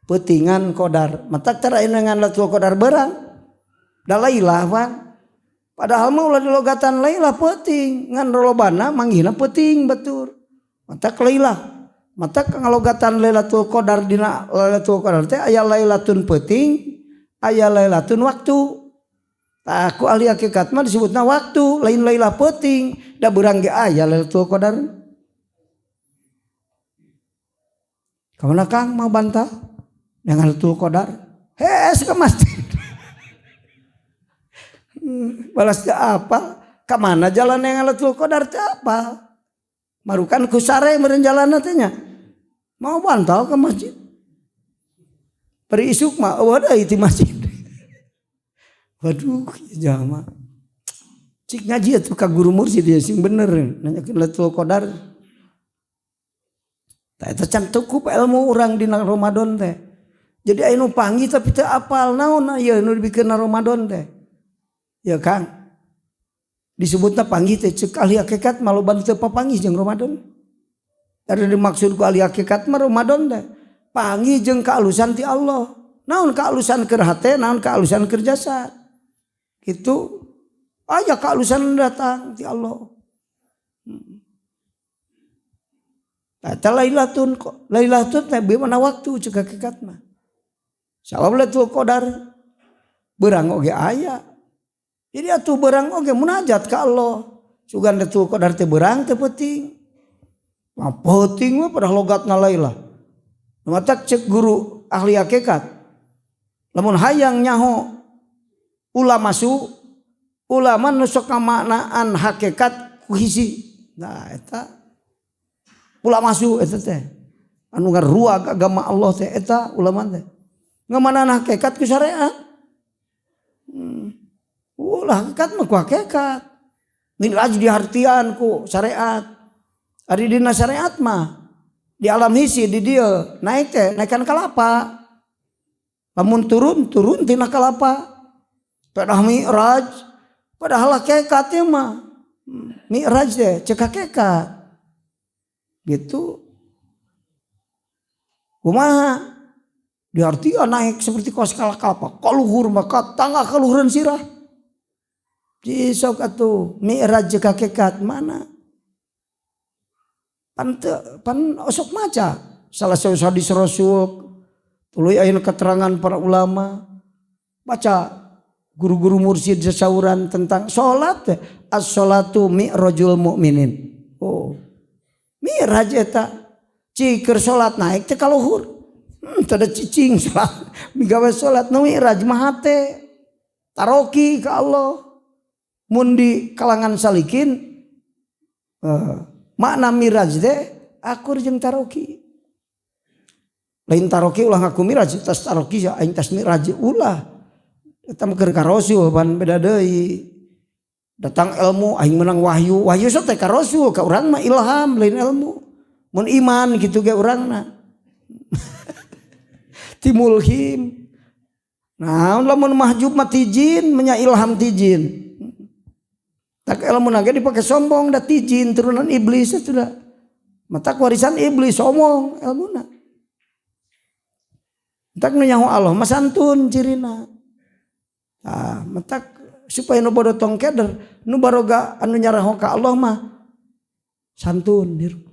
peutingan qadar. Matak tara dengan Lailatul Qadar berang. Da lailah pan. Padahal mah ulah di logatan lailah peuting, ngan rolobana manggihna peuting batur. Matak lailah. Matak ngalogatan Lailatul Qadar dina Lailatul Qadar teh aya lailatun peuting, aya lailatun waktu. Tah ku ahli hakikat mah disebutna waktu, lain lailah peuting, da beurang ge aya Lailatul Qadar. Kamana Kang mau bantah? Dengan Lailatul Qadar, hes ke masjid. Balas teh apa? Kamana jalan yang Lailatul Qadar teh apa? Marukan ku sare meureun jalanna teh nya. Mau bantah ke masjid. Bari isuk mah eueuh deui ti masjid. Waduh, jama. Cik ngaji atuh ka guru mursyid ya sing bener nanyakeun Lailatul Qadar. Tah eta can cukup ilmu urang dina Ramadan teh. Jadi aya nu panggih tapi teu apal naon ieu nu dibikeun Ramadan teh. Ya Kang. Disebutna panggih teh ceuk ahli hakikat mah loba teu papanggih jeung Ramadan. Ari dimaksud ku ahli hakikat mah Ramadan teh panggih jeung kaalusan ti Allah. Naon kaalusan keur hate, naon kaalusan keur jasad. Kitu aya kaalusan datang ti Allah. Eta lailatun lailatun teh mana waktu ceuk hakikat mah. Sabab Lailatul Qadar beurang oge aya. Jadi atuh beurang oge munajat ka Allah. Sugan Lailatul Qadar teh beurang teh peuting. Mah peuting mah pada logatna lailah. Matak cek guru ahli hakikat. Lamun hayang nyaho ulama su, ulama nu sok ngamaknaan hakikat ku hiji. Nah eta ulama su eta teh. Anu ngaruag agama Allah teh eta ulama teh. Ngamanaan hakikat ku syariat. Ulah hakikat mah ku hakikat. Minraj dihartian ku syariat. Ari dina syariat mah di alam hisi di dieu naik teh naikan kalapa. Lamun turun turun tina kalapa. Pedah mi'raj padahal hakikatnya mah mi'raj teh cek hakikat. Gitu. Kumaha? Diartian naik seperti kos kalapa, kaluhur maka tangga kaluhuran sirah. Cisok atuh mi'raj jeung hakikat mana? Pan teu, pan osok maca salah satu hadis Rasul, tuluy aya keterangan para ulama, baca guru-guru mursyid sesauran tentang salat teh, as-salatu mi'rajul mukminin. Oh. Mi'raj eta cik keur salat naik teh kaluhur. Teu ada cicing salat, migawe salat nu mi'raj mah hate. Taroki ka Allah. Mun di kalangan salikin makna miraj teh akur jeung taroki. Lain taroki ulah ngaku miraj, tas taroki ya aing tas miraj ulah. Eta mah keur ka Rasul pan beda deui. Datang ilmu aing menang wahyu, wahyu sok teh ka Rasul, ka urang mah ilham lain ilmu. Mun iman kitu ge urangna. Timulhim. Nah, lamun mahjub mah ti jin, menya ilham ti jin. Tak ilmu naga dipake sombong da ti jin turunan iblis itu dah. Matak warisan iblis sombong ilmuna. Matak nu nyaho Allah mah santun cirina. Tah, matak supaya nu bodoh tong keder, nu baroga anu nyaraho ka Allah mah santun hirup.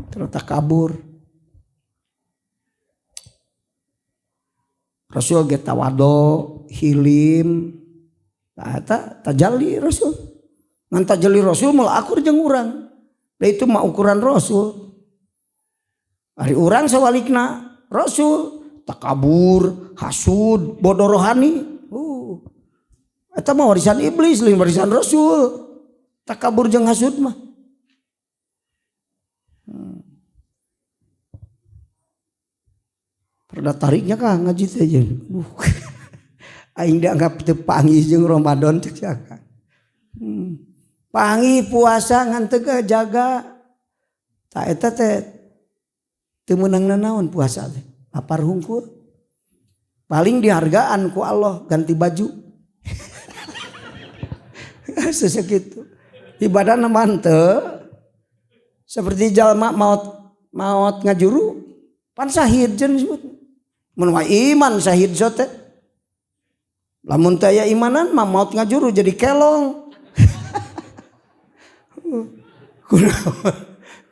Terus takabur. Rasul ge tawado, hilim. Tah eta tajalli Rasul. Ngan tajalli Rasul moal akur jeung urang. Da itu mah ukuran Rasul. Ari urang sawalikna Rasul takabur, hasud, bodoh rohani. Eta mah warisan iblis lain warisan Rasul. Takabur jeung hasud mah. Rada tariknya kah ngaji teh jeung. Aing dianggap teu panggih jeung Ramadan cek sia. Panggih puasa ngan teu jaga. Tah eta teh teu meunang nanaon puasa teh. Lapar hungkul. Paling dihargaan ku Allah ganti baju. Sesekitu. Ibadahna mah teu. Seperti jalma maot ngajuru pan sahid jeung disebut. Mun mah iman sahid sote. Lamun teu aya imanan mah maot ngajuru jadi kelong.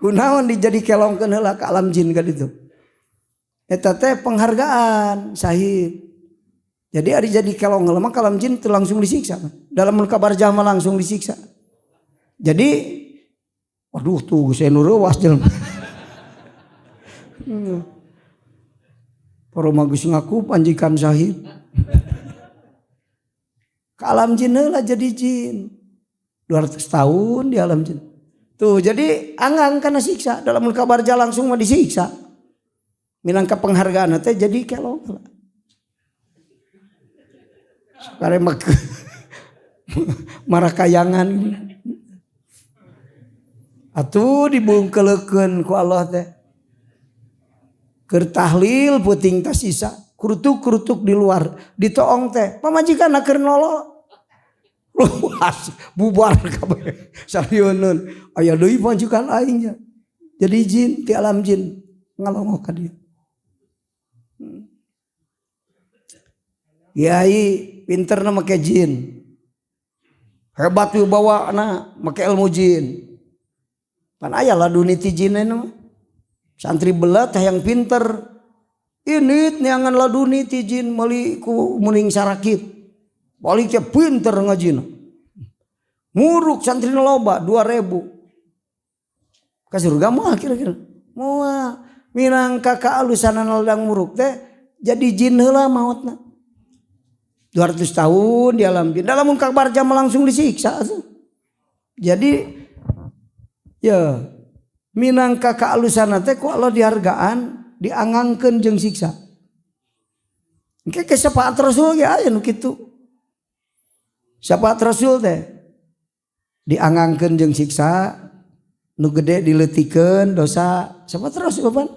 Kunaon dijadi kelongkeun heula ka alam jin ka ditu. Eta teh penghargaan sahid. Jadi ari jadi kelong heula mah ka alam jin teu langsung disiksa. Dalam kabar jama langsung disiksa. Jadi waduh tuh geus nu reuwas jelema. Para mah geus ngaku panjikan sahid. Ka alam jin heula jadi jin. 200 tahun di alam jin. Tuh jadi anggang kana siksa dalam kabar langsung mah disiksa. Minangka penghargaan teh jadi kelong. Sekarang mah marakayangan. Atuh dibungkelekeun ku Allah teh. Keur tahlil peuting tasisa, kurutuk-kurutuk di luar, ditoong teh. Pamajikan keur nolo. Luas bubar kabeh. Sarieun aya deui pamajikan aing nya. Jadi jin ti alam jin ngalongok ka dieu. Kiai pinterna make jin. Hebat wibawana make ilmu jin. Pan aya laduni ti jin mah. Santri belat hayang pinter. Ini neangan laduni ti jin meuli ku muning sarakit. Balik teh pinter ngajina. Muruk santri loba 2000. Ka surga moal kira-kira. Moal minangka kaalusanan ladang muruk teh jadi jin heula maotna. 200 tahun di alam jin. Dalam kabar jam langsung disiksa. Jadi ya minangka kaalusanan teh ku Allah dihargaan diangangkeun jeung siksa. Engke ke syafaat Rasul ge aya nu kitu. Syafaat Rasul teh diangangkeun jeung siksa, nu gede dileutikeun dosa. Syafaat Rasul pan.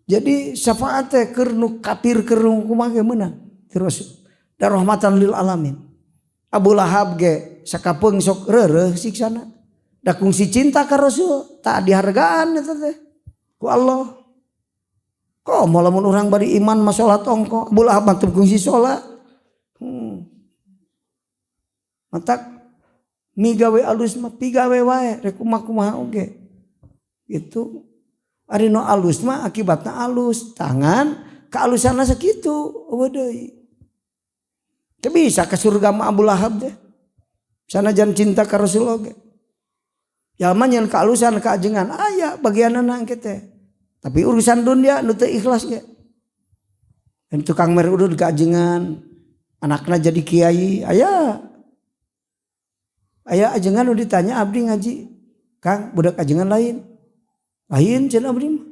Jadi syafaat teh keur nu kafir keur nu kumaha ge meunang ti Rasul. Da rahmatan lil alamin. Abu Lahab ge sakapeung sok reureuh siksana. Da kungsi cinta ka Rasul tak dihargaan eta teh ku Allah. Kok moal lamun urang bari iman mah salat ongko. Abu Lahab mah teu kungsi salat. Matak migawe alus mah pigawe wae rek kumaha oge. Gitu. Ari nu alus mah akibatna alus, tangan kaalusanna sakitu eueuh deui. Teu bisa ka surga mah Abu Lahab teh. Sanajan cinta ka Rasul oge. Jalma nyeun kaalusan ka ajengan aya bagianana engke teh. Tapi urusan dunia nu teu ikhlas ge. Dan tukang mere udud ka ajengan, anakna jadi kiai, aya. Aya ajengan nu ditanya abdi ngaji, Kang budak ajengan lain. Lain cenah abdi mah.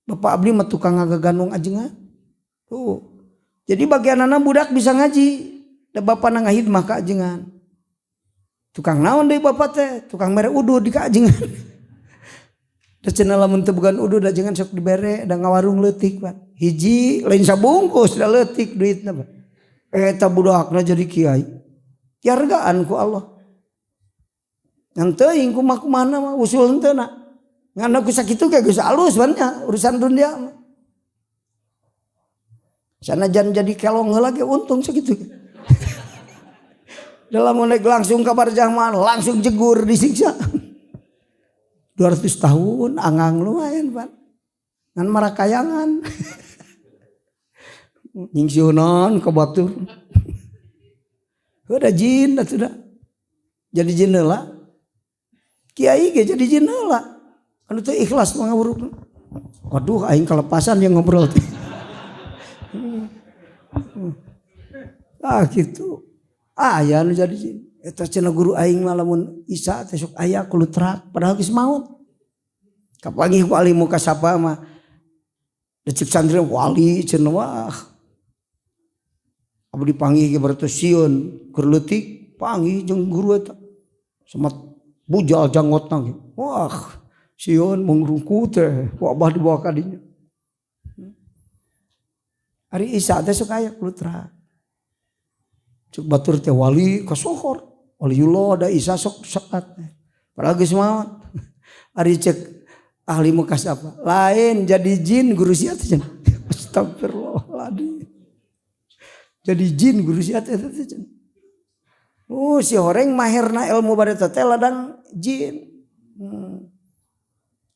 Bapak abdi mah tukang ngagagandong ajengan. Tuh. Jadi bagianana budak bisa ngaji, da bapana ngahidmah ka ajengan. Tukang naon deui bapak teh? Tukang mere udud di ka ajengan. Da cenah lamun teu boga udud da jangan sok dibere da ngawarung leutik Pak. Hiji lain sabungkus da leutik duitna Pak. Eta budakna jadi kiai. Dihargaan ku Allah. Ngan teuing kumaha kumahana mah usul henteu na. Ngan ku sakitu ge geus alus nya urusan dunia mah. Sanajan jadi kelong heula ge untung sakitu. Dalam naik langsung kabar mah langsung jegur disiksa. 200 tahun anggang lumayan Pak. Ngan marakayangan. Nyingsieunan ka batur. Udah jin atuh da. Jadi jin heula. Kiai ge jadi jin heula. Anu teu ikhlas mah ngawuruk. Waduh aing kelepasan yang ngobrol teh. Ah gitu. Aya nu jadi jin. Eta cenah guru aing mah lamun Isa teh sok aya kulutrak padahal geus maut. Kapanggih ku ahli mukasapa mah. Cek santri wali cenah wah. Abdi panggih ge berarti sieun keur leutik panggih jeung guru eta. Semat bujal janggotna ge. Wah, sieun mengrungku teh ku abah dibawa ka dinya. Ari Isa teh sok aya kulutrak. Cek batur teh wali kasohor. Waliullah da Isa sok sakat. Padahal geus maot. Ari cek ahli mukasapa lain jadi jin guru sia teh. Astagfirullahaladzim. Jadi jin guru sia teh teh. Oh si horeng maherna ilmu bade teh ladang jin.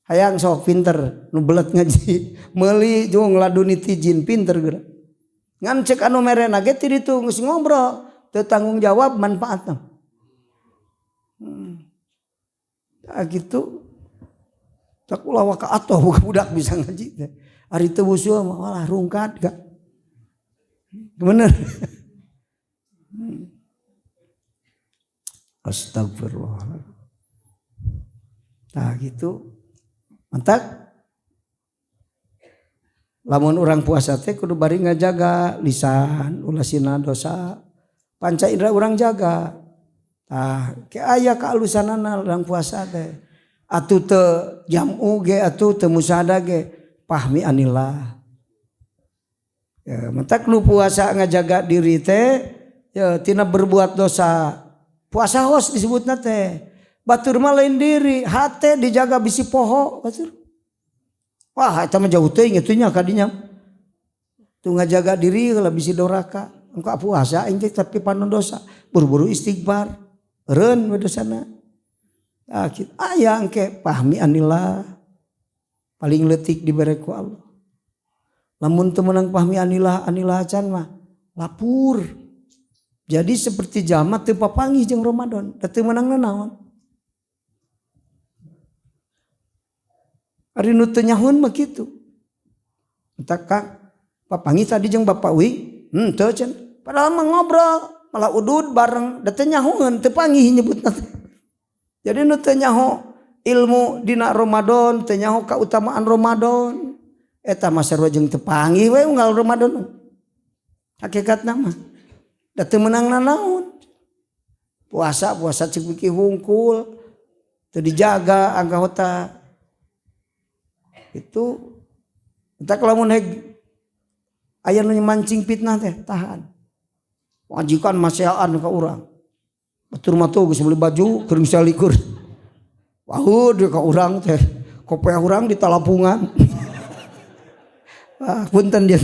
Hayang sok pinter nu belet ngaji meuli jeung ngladuni ti jin pinter geura. Ngan cek anu merena ge ti ditu geus ngobrol teu tanggung jawab manfaatna. Tah kitu. Tak ulah waka atoh budak bisa ngaji teh. Ari teu wusul mah walah rungkad ga. Bener. Astagfirullah. Tah gitu. Mantak lamun urang puasa teh kudu bari ngajaga lisan, ulah sina dosa, panca indera urang jaga. Tah ke aya kaalusanana urang puasa teh. Atuh teu jamu ge atuh teu musada ge pahmi anillah. Ya, mentak nu puasa ngajaga diri teh ya tina berbuat dosa. Puasa hos disebutna teh. Batur mah lain diri, hate dijaga bisi poho batur. Wah, eta mah jauh teuing atuh nya kadinya. Tuh ngajaga diri heula bisi doraka. Engka puasa aing teh tapi panon dosa, buru-buru istighfar. Eureun we dosana. Tah kitu aya engke pahmi anillah. Paling leutik dibere ku Allah. Lamun teu meunang pahmi anillah, anillah acan mah lapur. Jadi seperti jalma teu papanggih jeung Ramadan, da teu meunang naon. Ari nu teu nyahoeun mah kitu. Entak Kang, papanggih tadi jeung Bapak Wi, teu cenah. Padahal mah ngobrol, malah udud bareng, da teu nyahoeun, teu panggih nyebutna teh. Jadi nu teu nyaho ilmu dina Ramadan, teu nyaho kautamaan Ramadan. Eta mah sarua jeung teu panggih we unggal Ramadan. Hakikatna mah da teu meunang nanaon. Puasa puasa cek biki hungkul, teu dijaga anggota. Itu entak lamun heg aya nu mancing fitnah teh tahan. Wajikan maseaan ka urang. Batur mah tuh geus meuli baju keur salikur. Wahud ka urang teh kopeah urang di talapungan. Ah, punten dia.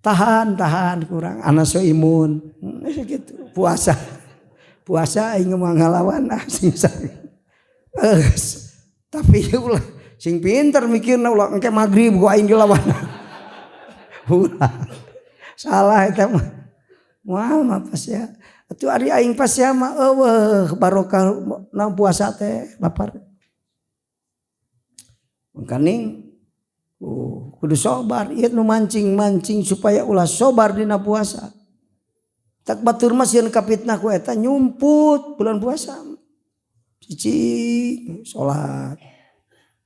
Tahan, tahan kurang ana so imun. Gitu. Puasa. Puasa aing mah ngalawan ah sing tapi ulah sing pinter mikirna ulah engke magrib gua aing dilawan. Ulah. Salah eta mah. Moal mah pas ya. Atuh ari aing pas ya mah eueuh barokah na puasa teh lapar. Mangkaning kudu sobar ieu nu mancing-mancing supaya ulah sobar dina puasa. Tak batur mah sieun kapitnah ku eta nyumput bulan puasa. Cicing salat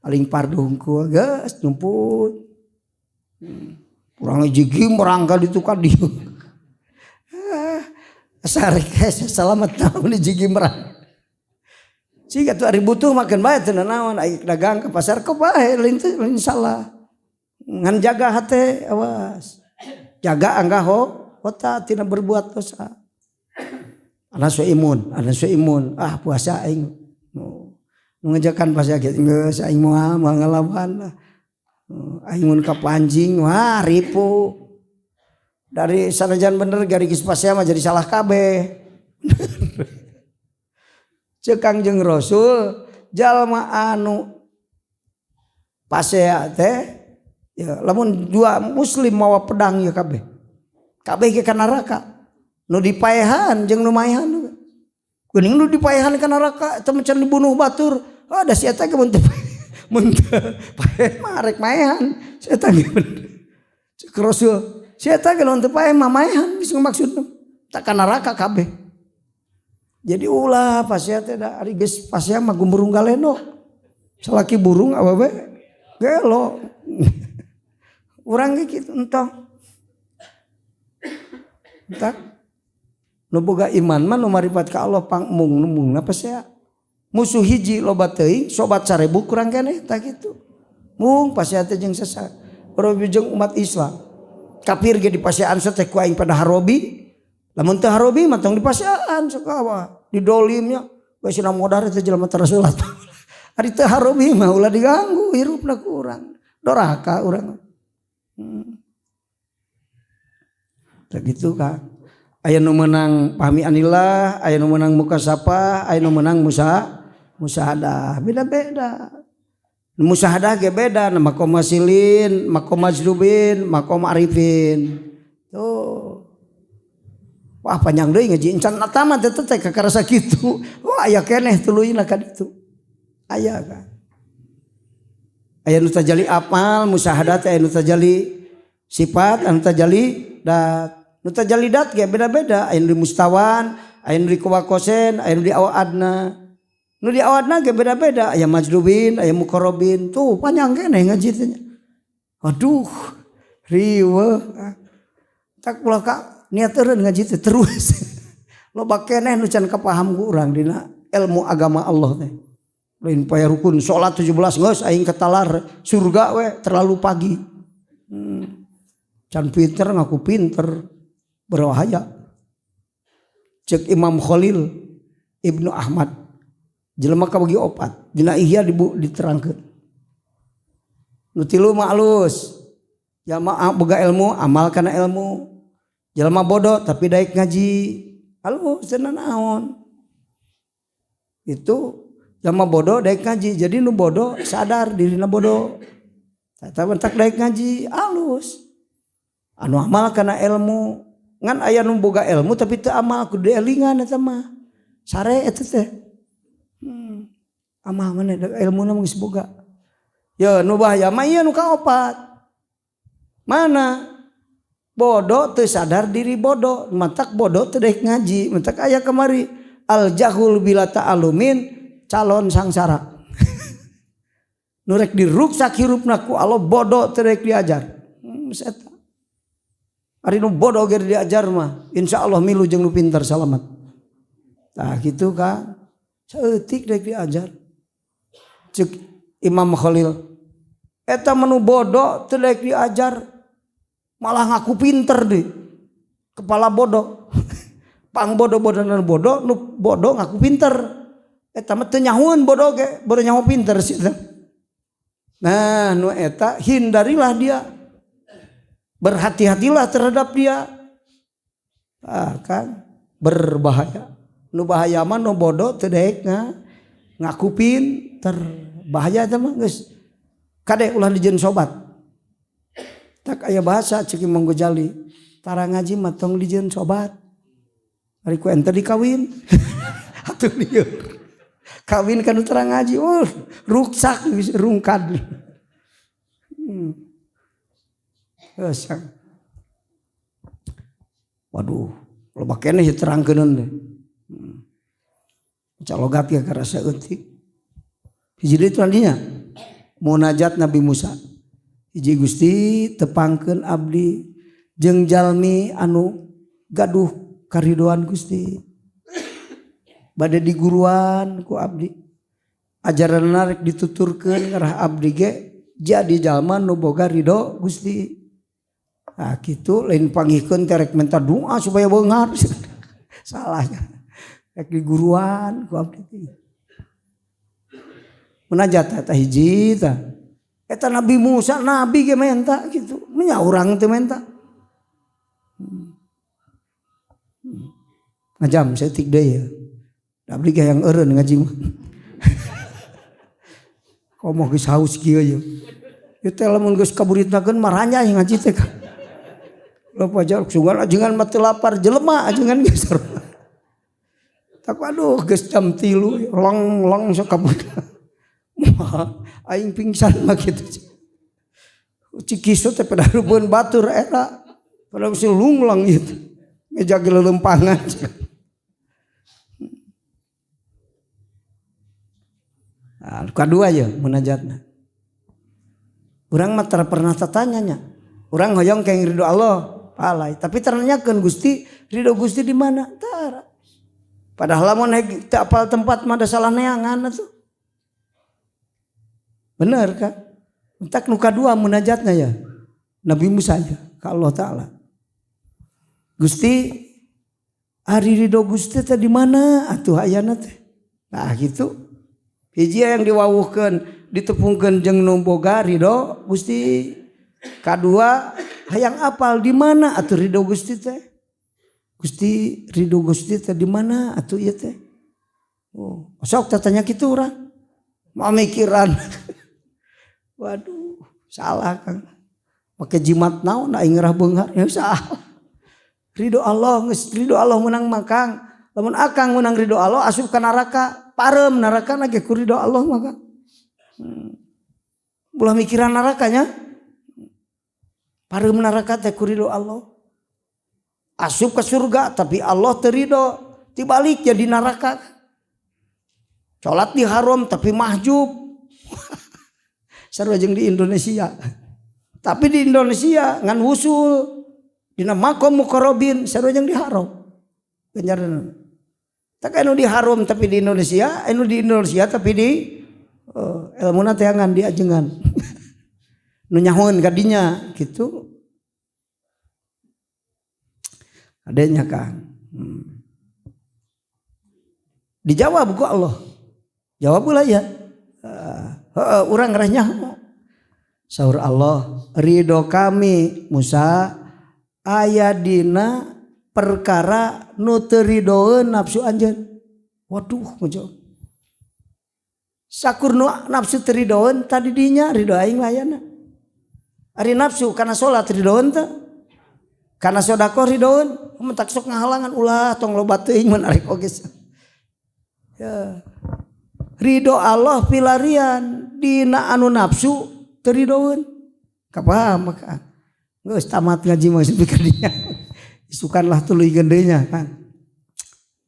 paling pardu hungkul geus nyumput. Urang hiji merangka ditu ka dieu. Sarek salamet naon hiji merang. Siga tuh ari butuh makan bae teu naon, ai dagang ke pasar kok bae lain teu lain salah. Ngan jaga hate, awas. Jaga angga ho kota tina berbuat dosa. Ana imun, ana imun, ah puasa aing. Nu ngejakan puasa kieu geus aing moal moal ngalawan lah. Aing mun kapancing wah ripu. Dari sanajan bener gari geus pasea mah jadi salah kabeh. Ceuk Kangjeng Rasul jalma anu pasea teh ya lamun dua muslim mawa pedang ya kabeh. Kabeh ge ka neraka. Nu dipaehan jeung nu maehan. Geuning nu dipaehan ka neraka eta mah can dibunuh batur. Ah da si eta ge mun teu mun teu paeh mah rek maehan. Si eta ge bener. Ceuk Rasul, si eta ge lamun teu paeh mah maehan geus maksudna. Tak ka neraka kabeh. Jadi ulah pasea teh da ari geus pasea mah gumurung galendo. Salaki burung awewe gelo. Urang ge kitu entong. Entak nu boga iman mah nu maripat ka Allah pangmung mungna pasea. Musuh hiji loba teuing, sobat 1000 kurang keneh tah kitu. Mung pasea teh jeung sesat. Robi jeung umat Islam. Kafir ge dipaseaan teh ku aing pada harobi. Lamun teu harobi mah tong dipaseaan sok awa. Didolimnya we cenah modar teh jelema teu salat. Ari teu harobi mah ulah diganggu hirupna ku urang. Doraka urang. Tah kitu Kang. Aya nu meunang pahmi anillah, aya nu meunang mukasapah, aya nu meunang musahadah, beda-beda. Musahadah ge beda, makom wasilin, makom majdubin, makom arifin. Tuh. Wah panjang deui ngaji encan tamat teh teh kakarasa kitu. Wah aya keneh tuluyna ka ditu. Aya kan. Aya nu tajali amal, musahadah teh aya nu tajali sifat, anu tajali dat. Nu tajali dat ge beda-beda, aya nu di mustawan, aya nu di kuwakosen, aya nu di awadna. Nu di awadna ge beda-beda, aya majdubin, aya muqarrabin. Tuh panjang keneh ngaji teh. Aduh, riweuh. Tak ulah ka niat eureun ngaji teh terus. Loba keneh nu can kapaham ku urang dina ilmu agama Allah teh. Lain paya rukun salat 17 geus aing ketalar surga we terlalu pagi. Can pinter ngaku pinter berbahaya. Cek Imam Khalil Ibnu Ahmad jelema kabagi opat dina Ihya diterangkeun. Nu tilu mah alus. Jalma boga ilmu amal kana ilmu. Jelema bodoh tapi daek ngaji alus cenah naon. Itu jelema bodoh daek ngaji. Jadi nu bodoh sadar dirina bodoh. Eta bentak daek ngaji alus. Anu amal kana ilmu ngan aya nu boga ilmu tapi teu amal kudu dielingan eta mah. Sare eta teh. Amal mana ilmuna mah geus boga. Ya nu bahaya mah ieu nu kaopat. Mana? Bodoh teu sadar diri bodoh, matak bodoh teu daek ngaji, matak aya kamari al jahul bila ta'alumin calon sangsara. Nu rek diruksak hirupna ku Allah bodoh teu daek diajar. Eta. Ari nu bodoh ge diajar mah insyaallah milu jeung nu pinter salamet. Tah kitu Kang. Saeutik daek diajar. Ceuk Imam Khalil eta mah nu bodoh teu daek diajar malah ngaku pinter deh. Kepala bodoh. Pang bodoh-bodohna bodoh, nu bodoh ngaku pinter. Eta mah teu nyahoeun bodoh ge, baru nyaho pinter sih. Nah, nu eta hindarilah dia. Berhati-hatilah terhadap dia. Ah, kan berbahaya. Nu bahaya mah nu bodoh teu daek ngaku pinter. Bahaya eta mah geus. Kade ulah dijieun sobat. Tak aya bahasa ceuk Imam Ghazali. Tara ngaji mah tong dijieun sobat. Ari ku ente dikawin. Atuh lieur. Kawin kan tara ngaji, ruksak geus rungkad. Geus. Waduh, loba keneh terangkeuneun teh. Calogat ge karasa eutik. Hiji deui tadinya munajat Nabi Musa. Hiji Gusti tepangkeun abdi jeung jalmi anu gaduh karidoan Gusti. Bade diguruan ku abdi. Ajaran rek dituturkeun ngarah abdi ge jadi jalma nu boga ridho Gusti. Nah kitu lain panggihkeun teh rek minta doa supaya beunghar. Salahnya. Rek diguruan ku abdi teh. Munajat eta hiji tah. Eta Nabi Musa nabi ge menta kitu. Nya urang teu menta. Ngajam saeutik deui ya. Abdi ge hayang eureun ngaji mah. Komo geus haus kieu ye. Ieu teh lamun geus kaburitnakeun mah ranjay ngaji teh. Loba jaluk sugan ajengan mah teu lapar jelema ajengan geus sarua. Tak aduh geus jam 3 long-long sok kabur. Aing pingsan mah kitu. Cikiso teh padarubeun batur era. Padahal geus lunglang ieu teh. Ngejage lelempangan. Nah, kadua ya munajatna. Urang mah tara pernah tatanya nya. Urang hoyong keng ridho Allah, palai. Tapi taranyakeun Gusti, ridho Gusti di mana? Tara. Padahal lamun teu apal tempat mah da salah neangan atuh. Bener kak? Entak nu kadua munajatna ya. Nabi Musa ya ka Allah Ta'ala. Gusti, ari ridho Gusti teh di mana atuh ayana teh? Nah gitu. Hiji yang diwawuhkeun ditepungkeun jeung nu boga ridho Gusti. Kadua hayang apal di mana atuh ridho Gusti teh? Gusti ridho Gusti teh di mana atuh ieu teh? Oh, sok tatanya kitu urang. Mamikiran. Waduh, salah Kang. Make jimat naon aing ngerah beunghar ya salah. Ridho Allah geus ridho Allah meunang mah Kang. Lamun akang meunang ridho Allah asup ka neraka. Parem neraka lagi ku ridho Allah maka. Ulah mikiran nerakanya. Parem neraka teh ku ridho Allah. Asup ke surga tapi Allah teu ridho, dibalik jadi neraka. Salat di haram tapi mahjub. Sarua jeung di Indonesia. Tapi di Indonesia ngan wusul dina makom muqarrabin sarua jeung di haram. Ganjaran. Tak anu di haram tapi di Indonesia, anu di Indonesia tapi di elmuna teangan di ajengan. Nu nyahoeun ka dinya kitu. Adanya Kang. Dijawab ku Allah. Jawab ulah ya. Urang ngerah nyaho. Saur Allah, ridho kami Musa aya dina perkara nu teu ridoeun nafsu anjeun. Waduh ngejawab. Sakur nu nafsu teu ridoeun tadi dinya ridho aing layana. Ari nafsu kana salat ridoeun teu? Kana sedekah ridoeun? Mentak sok ngahalangan ulah tong loba teuing menarik oge. Ya. Ridho Allah pilarian dina anu nafsu teu ridoeun. Kapaham maka. Geus tamat ngaji mah geus ka dinya. Isukanlah tuluy gendenya kan.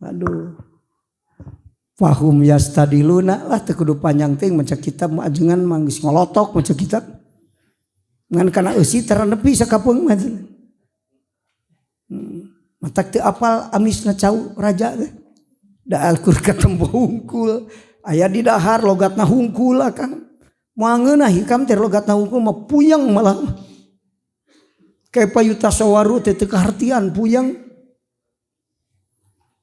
Aduh. Fahum yastadiluna lah teu kudu panjang teuing maca kitab mah ajengan mah geus ngolotok maca kitab. Ngan kana eusi tara nepi sakapeung mah. Matak teu apal amisna cau raja teh. Da alkur katempo hungkul. Aya di dahar logatna hungkul akang. Moal ngeunah hikam teh logatna hungkul mah puyeng malah. Kayak payutasawaru teh teu kahartian puyeng.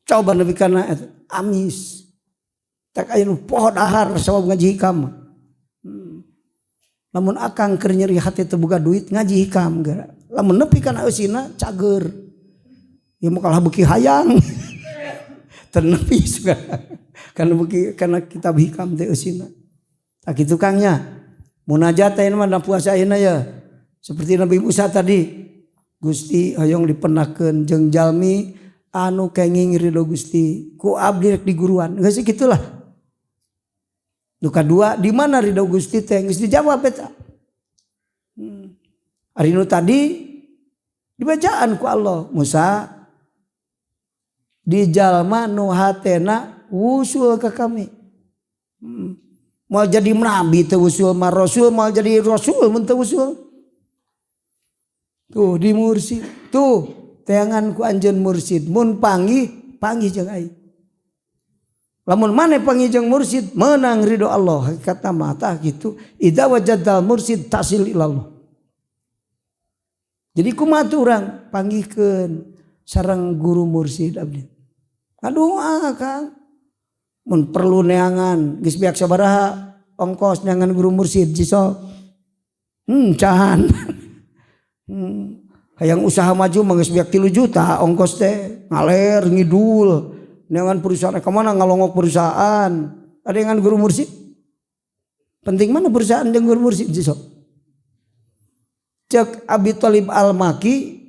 Coba nepi kana amis. Tak aya nu poho dahar sabab ngaji hikam. Lamun akang keur nyeri hati teu boga duit ngaji hikam geura. Lamun nepi kana eusina cager. Ieu mah kalah beuki hayang. Teu nepi suka. Kana beuki kana kitab hikam teh eusina. Tah kitu Kang nya. Munajat teh mah puasa ayeuna ya. Seperti Nabi Musa tadi, Gusti hoyong dipenakeun jeung jalmi anu kenging ridho Gusti ku abdi rek diguruan. Geus kitulah. Nu kadua di mana ridho Gusti teh geus dijawab eta. Ari nu tadi dibacaan ku Allah Musa di jalma nu hatena wusul ke kami. Moal jadi nabi teu wusul mah rasul, moal jadi rasul mun teu wusul. Tuh di mursid, tuh teangan ku anjeun mursid mun panggih, panggih jeung aing. Lamun maneh panggih jeung mursid menang ridho Allah, hakikatna mah tah kitu. Idza wajadal mursid tasil ilallah. Jadi kumaha tuh urang panggihkeun sareng guru mursid abdi. Ngadoa Kang. Mun perlu neangan geus beak sabaraha ongkos neangan guru mursid ciso. Can. Hayang usaha maju mah geus beak 3 juta ongkos teh ngaler ngidul. Neangan perusahaan ka mana ngalongok perusahaan. Ada yang guru mursid? Penting mana perusahaan jeung guru mursid ciso? Cek Abi Thalib Al-Maki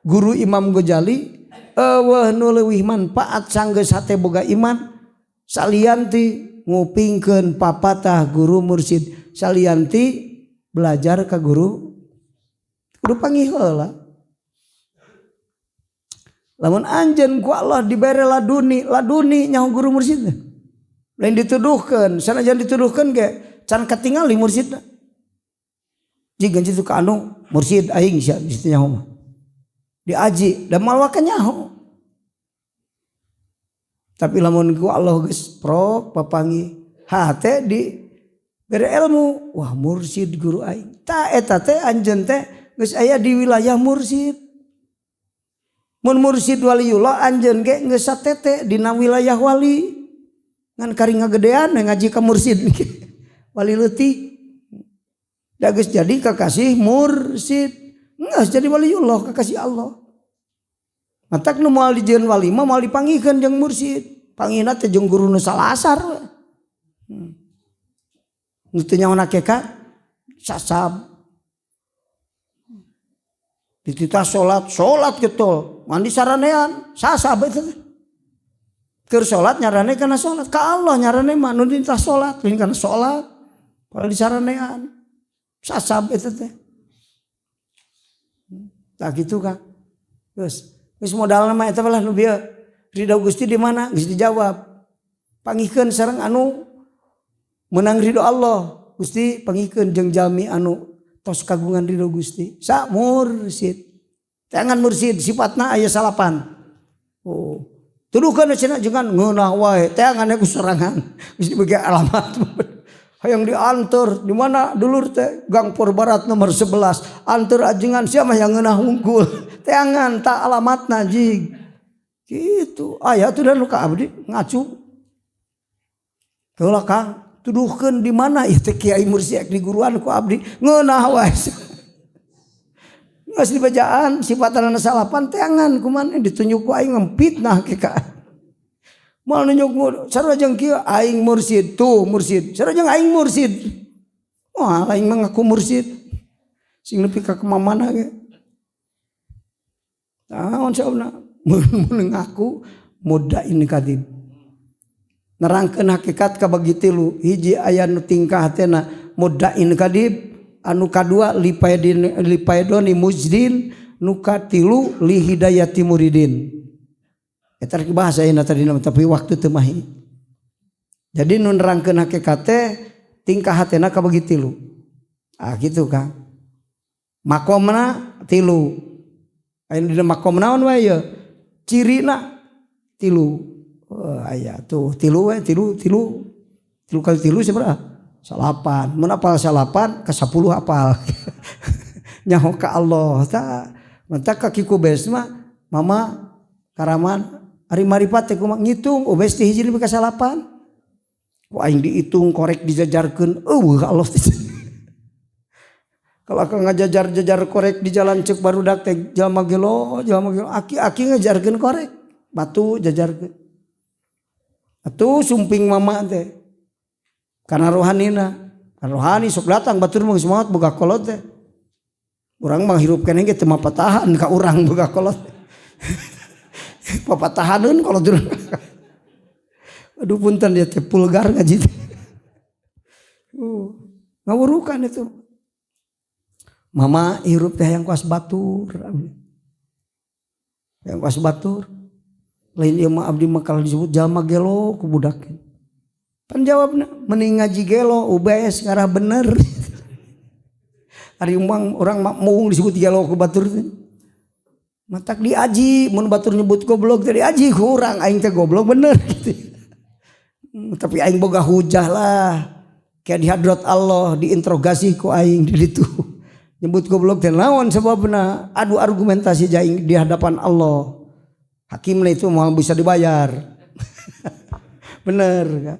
guru Imam Ghazali eueuh nu leuwih manfaat sanggeus hate boga iman salianti ngupingkeun papatah guru mursid, salianti belajar ka guru kudu panggih heula. Lamun anjeun ku Allah dibere laduni, laduni nyaho guru mursid. Lain dituduhkeun, sanajan dituduhkeun ge can katingali mursidna. Jiga situ ka anu mursid aing sia situ nyaho mah. Diaji da moal waka nyaho. Tapi lamun ku Allah geus prok papanggih hate di bere ilmu, wah mursid guru aing. Ta eta teh anjeun teh geus aya di wilayah mursid. Mun mursid waliullah anjeun ge geus satete dina wilayah wali. Ngan kari ngagedean ngaji ka mursid wali leutik. Da geus jadi kakasih mursid, geus jadi waliullah kakasih Allah. Matak nu moal dijieun wali mah moal dipanggihkeun jeung mursid. Panggihna teh jeung guru nu salasar we. Nu teu nyaho hakikat sasab. Dititah salat, salat getol, mandi saranean, sasab eta teh. Keur salat nyarane kana salat, ka Allah nyarane mah nu dititah salat, lain kana salat. Kalau disaranean sasab eta teh. Tah kitu Kang. Geus, geus modalna mah eta lah nu bieu. Ridho Gusti di mana? Geus dijawab. Panggihkeun sareng anu menang ridho Allah. Gusti panggihkeun jeung jalmi anu tos kagungan ridho Gusti. Sa mursid. Tangan mursid sifatna aya salapan. Oh. Tuduhkeun cenah jangan ngeunah wae, teangan ku sorangan. Geus dibagi alamat. Hayang diantar di mana dulur teh Gangpor Barat nomor 11. Antar ajengan siapa yang ngeunah wungkul. Teangan tak alamatna jig. Gitu. Aya tuh dan ka abdi ngacu. Heula Kang, tuduhkeun di mana ieu teh kiai mursid di guruan ku abdi ngeunah wae. Geus dibejaan sifatna salapan teangan kumaha ditunjuk ku aing ngempitnah ke ka. Moal nunjuk sarua jeung kieu aing mursid tuh mursid. Sarua jeung aing mursid. Wah aing mah ngaku mursid. Sing nepi ka kemana ge. Naon sauna mun ngaku muda ini kadib. Nerangkeun hakikat kabagi tilu, hiji aya nu tingkah hatena muddain kadib, anu kadua lipaidin lipaidoni mujdin, nu katilu li hidayati muridin. Eta rek bahasa ayeuna tadi tapi waktu teu mahi. Jadi nu nerangkeun hakikat teh tingkah hatena kabagi tilu. Ah gitu Kang. Makomna tilu. Aya dina makom naon wae ye? Cirina tilu. Oh, aya tuh tilu we tilu tilu. Tilu kali tilu sabaraha? Salapan. Mun apal salapan ka 10 apal. Nyaho ka Allah tah. Mantak ka Ki Kubes mah mama karaman ari maripat teh kumaha ngitung ubes teh hiji nepi ka salapan. Ku aing dihitung korek dijajarkeun eueuh Allah teh. Kalau akang ngajajar-jajar korek di jalan cek barudak teh jalma gelo aki-aki ngajarkeun korek batu jajarkeun. Atuh sumping mama teh karena rohanina, karena rohani sok datang batur mah geus maot boga kolot teh. Urang mah hirup keneh ge teu mapatahan ka urang boga kolot. Papatahaneun kolot urang. Aduh punten dia teh pulgar ngaji teh. Ngawurukan itu. Mama hirup teh hayang kuas batur. Hayang kuas batur. Lain ieu mah abdi mah kalau disebut jalma gelo ku budak. Pan jawabna mending ngaji gelo ubes ngarah bener. Ari umang urang mah moung disebut gelo ku batur teh. Matak diaji mun batur nyebut goblok teh diaji ku urang aing teh goblok bener gitu. Tapi aing boga hujah lah. Kayak di hadrat Allah diinterogasi ku aing di ditu. Nyebut goblok teh naon sebabna? Adu argumentasi aing di hadapan Allah. Hakimnya itu mau bisa dibayar. Bener kan?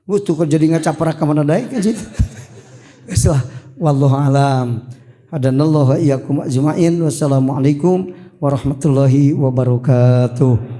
Butuh kok jadi ngacaprak ka mana deui kan situ. Geus lah, wallahu alam. Hadanallahu wa iyyakum ajmain. Wassalamualaikum warahmatullahi wabarakatuh.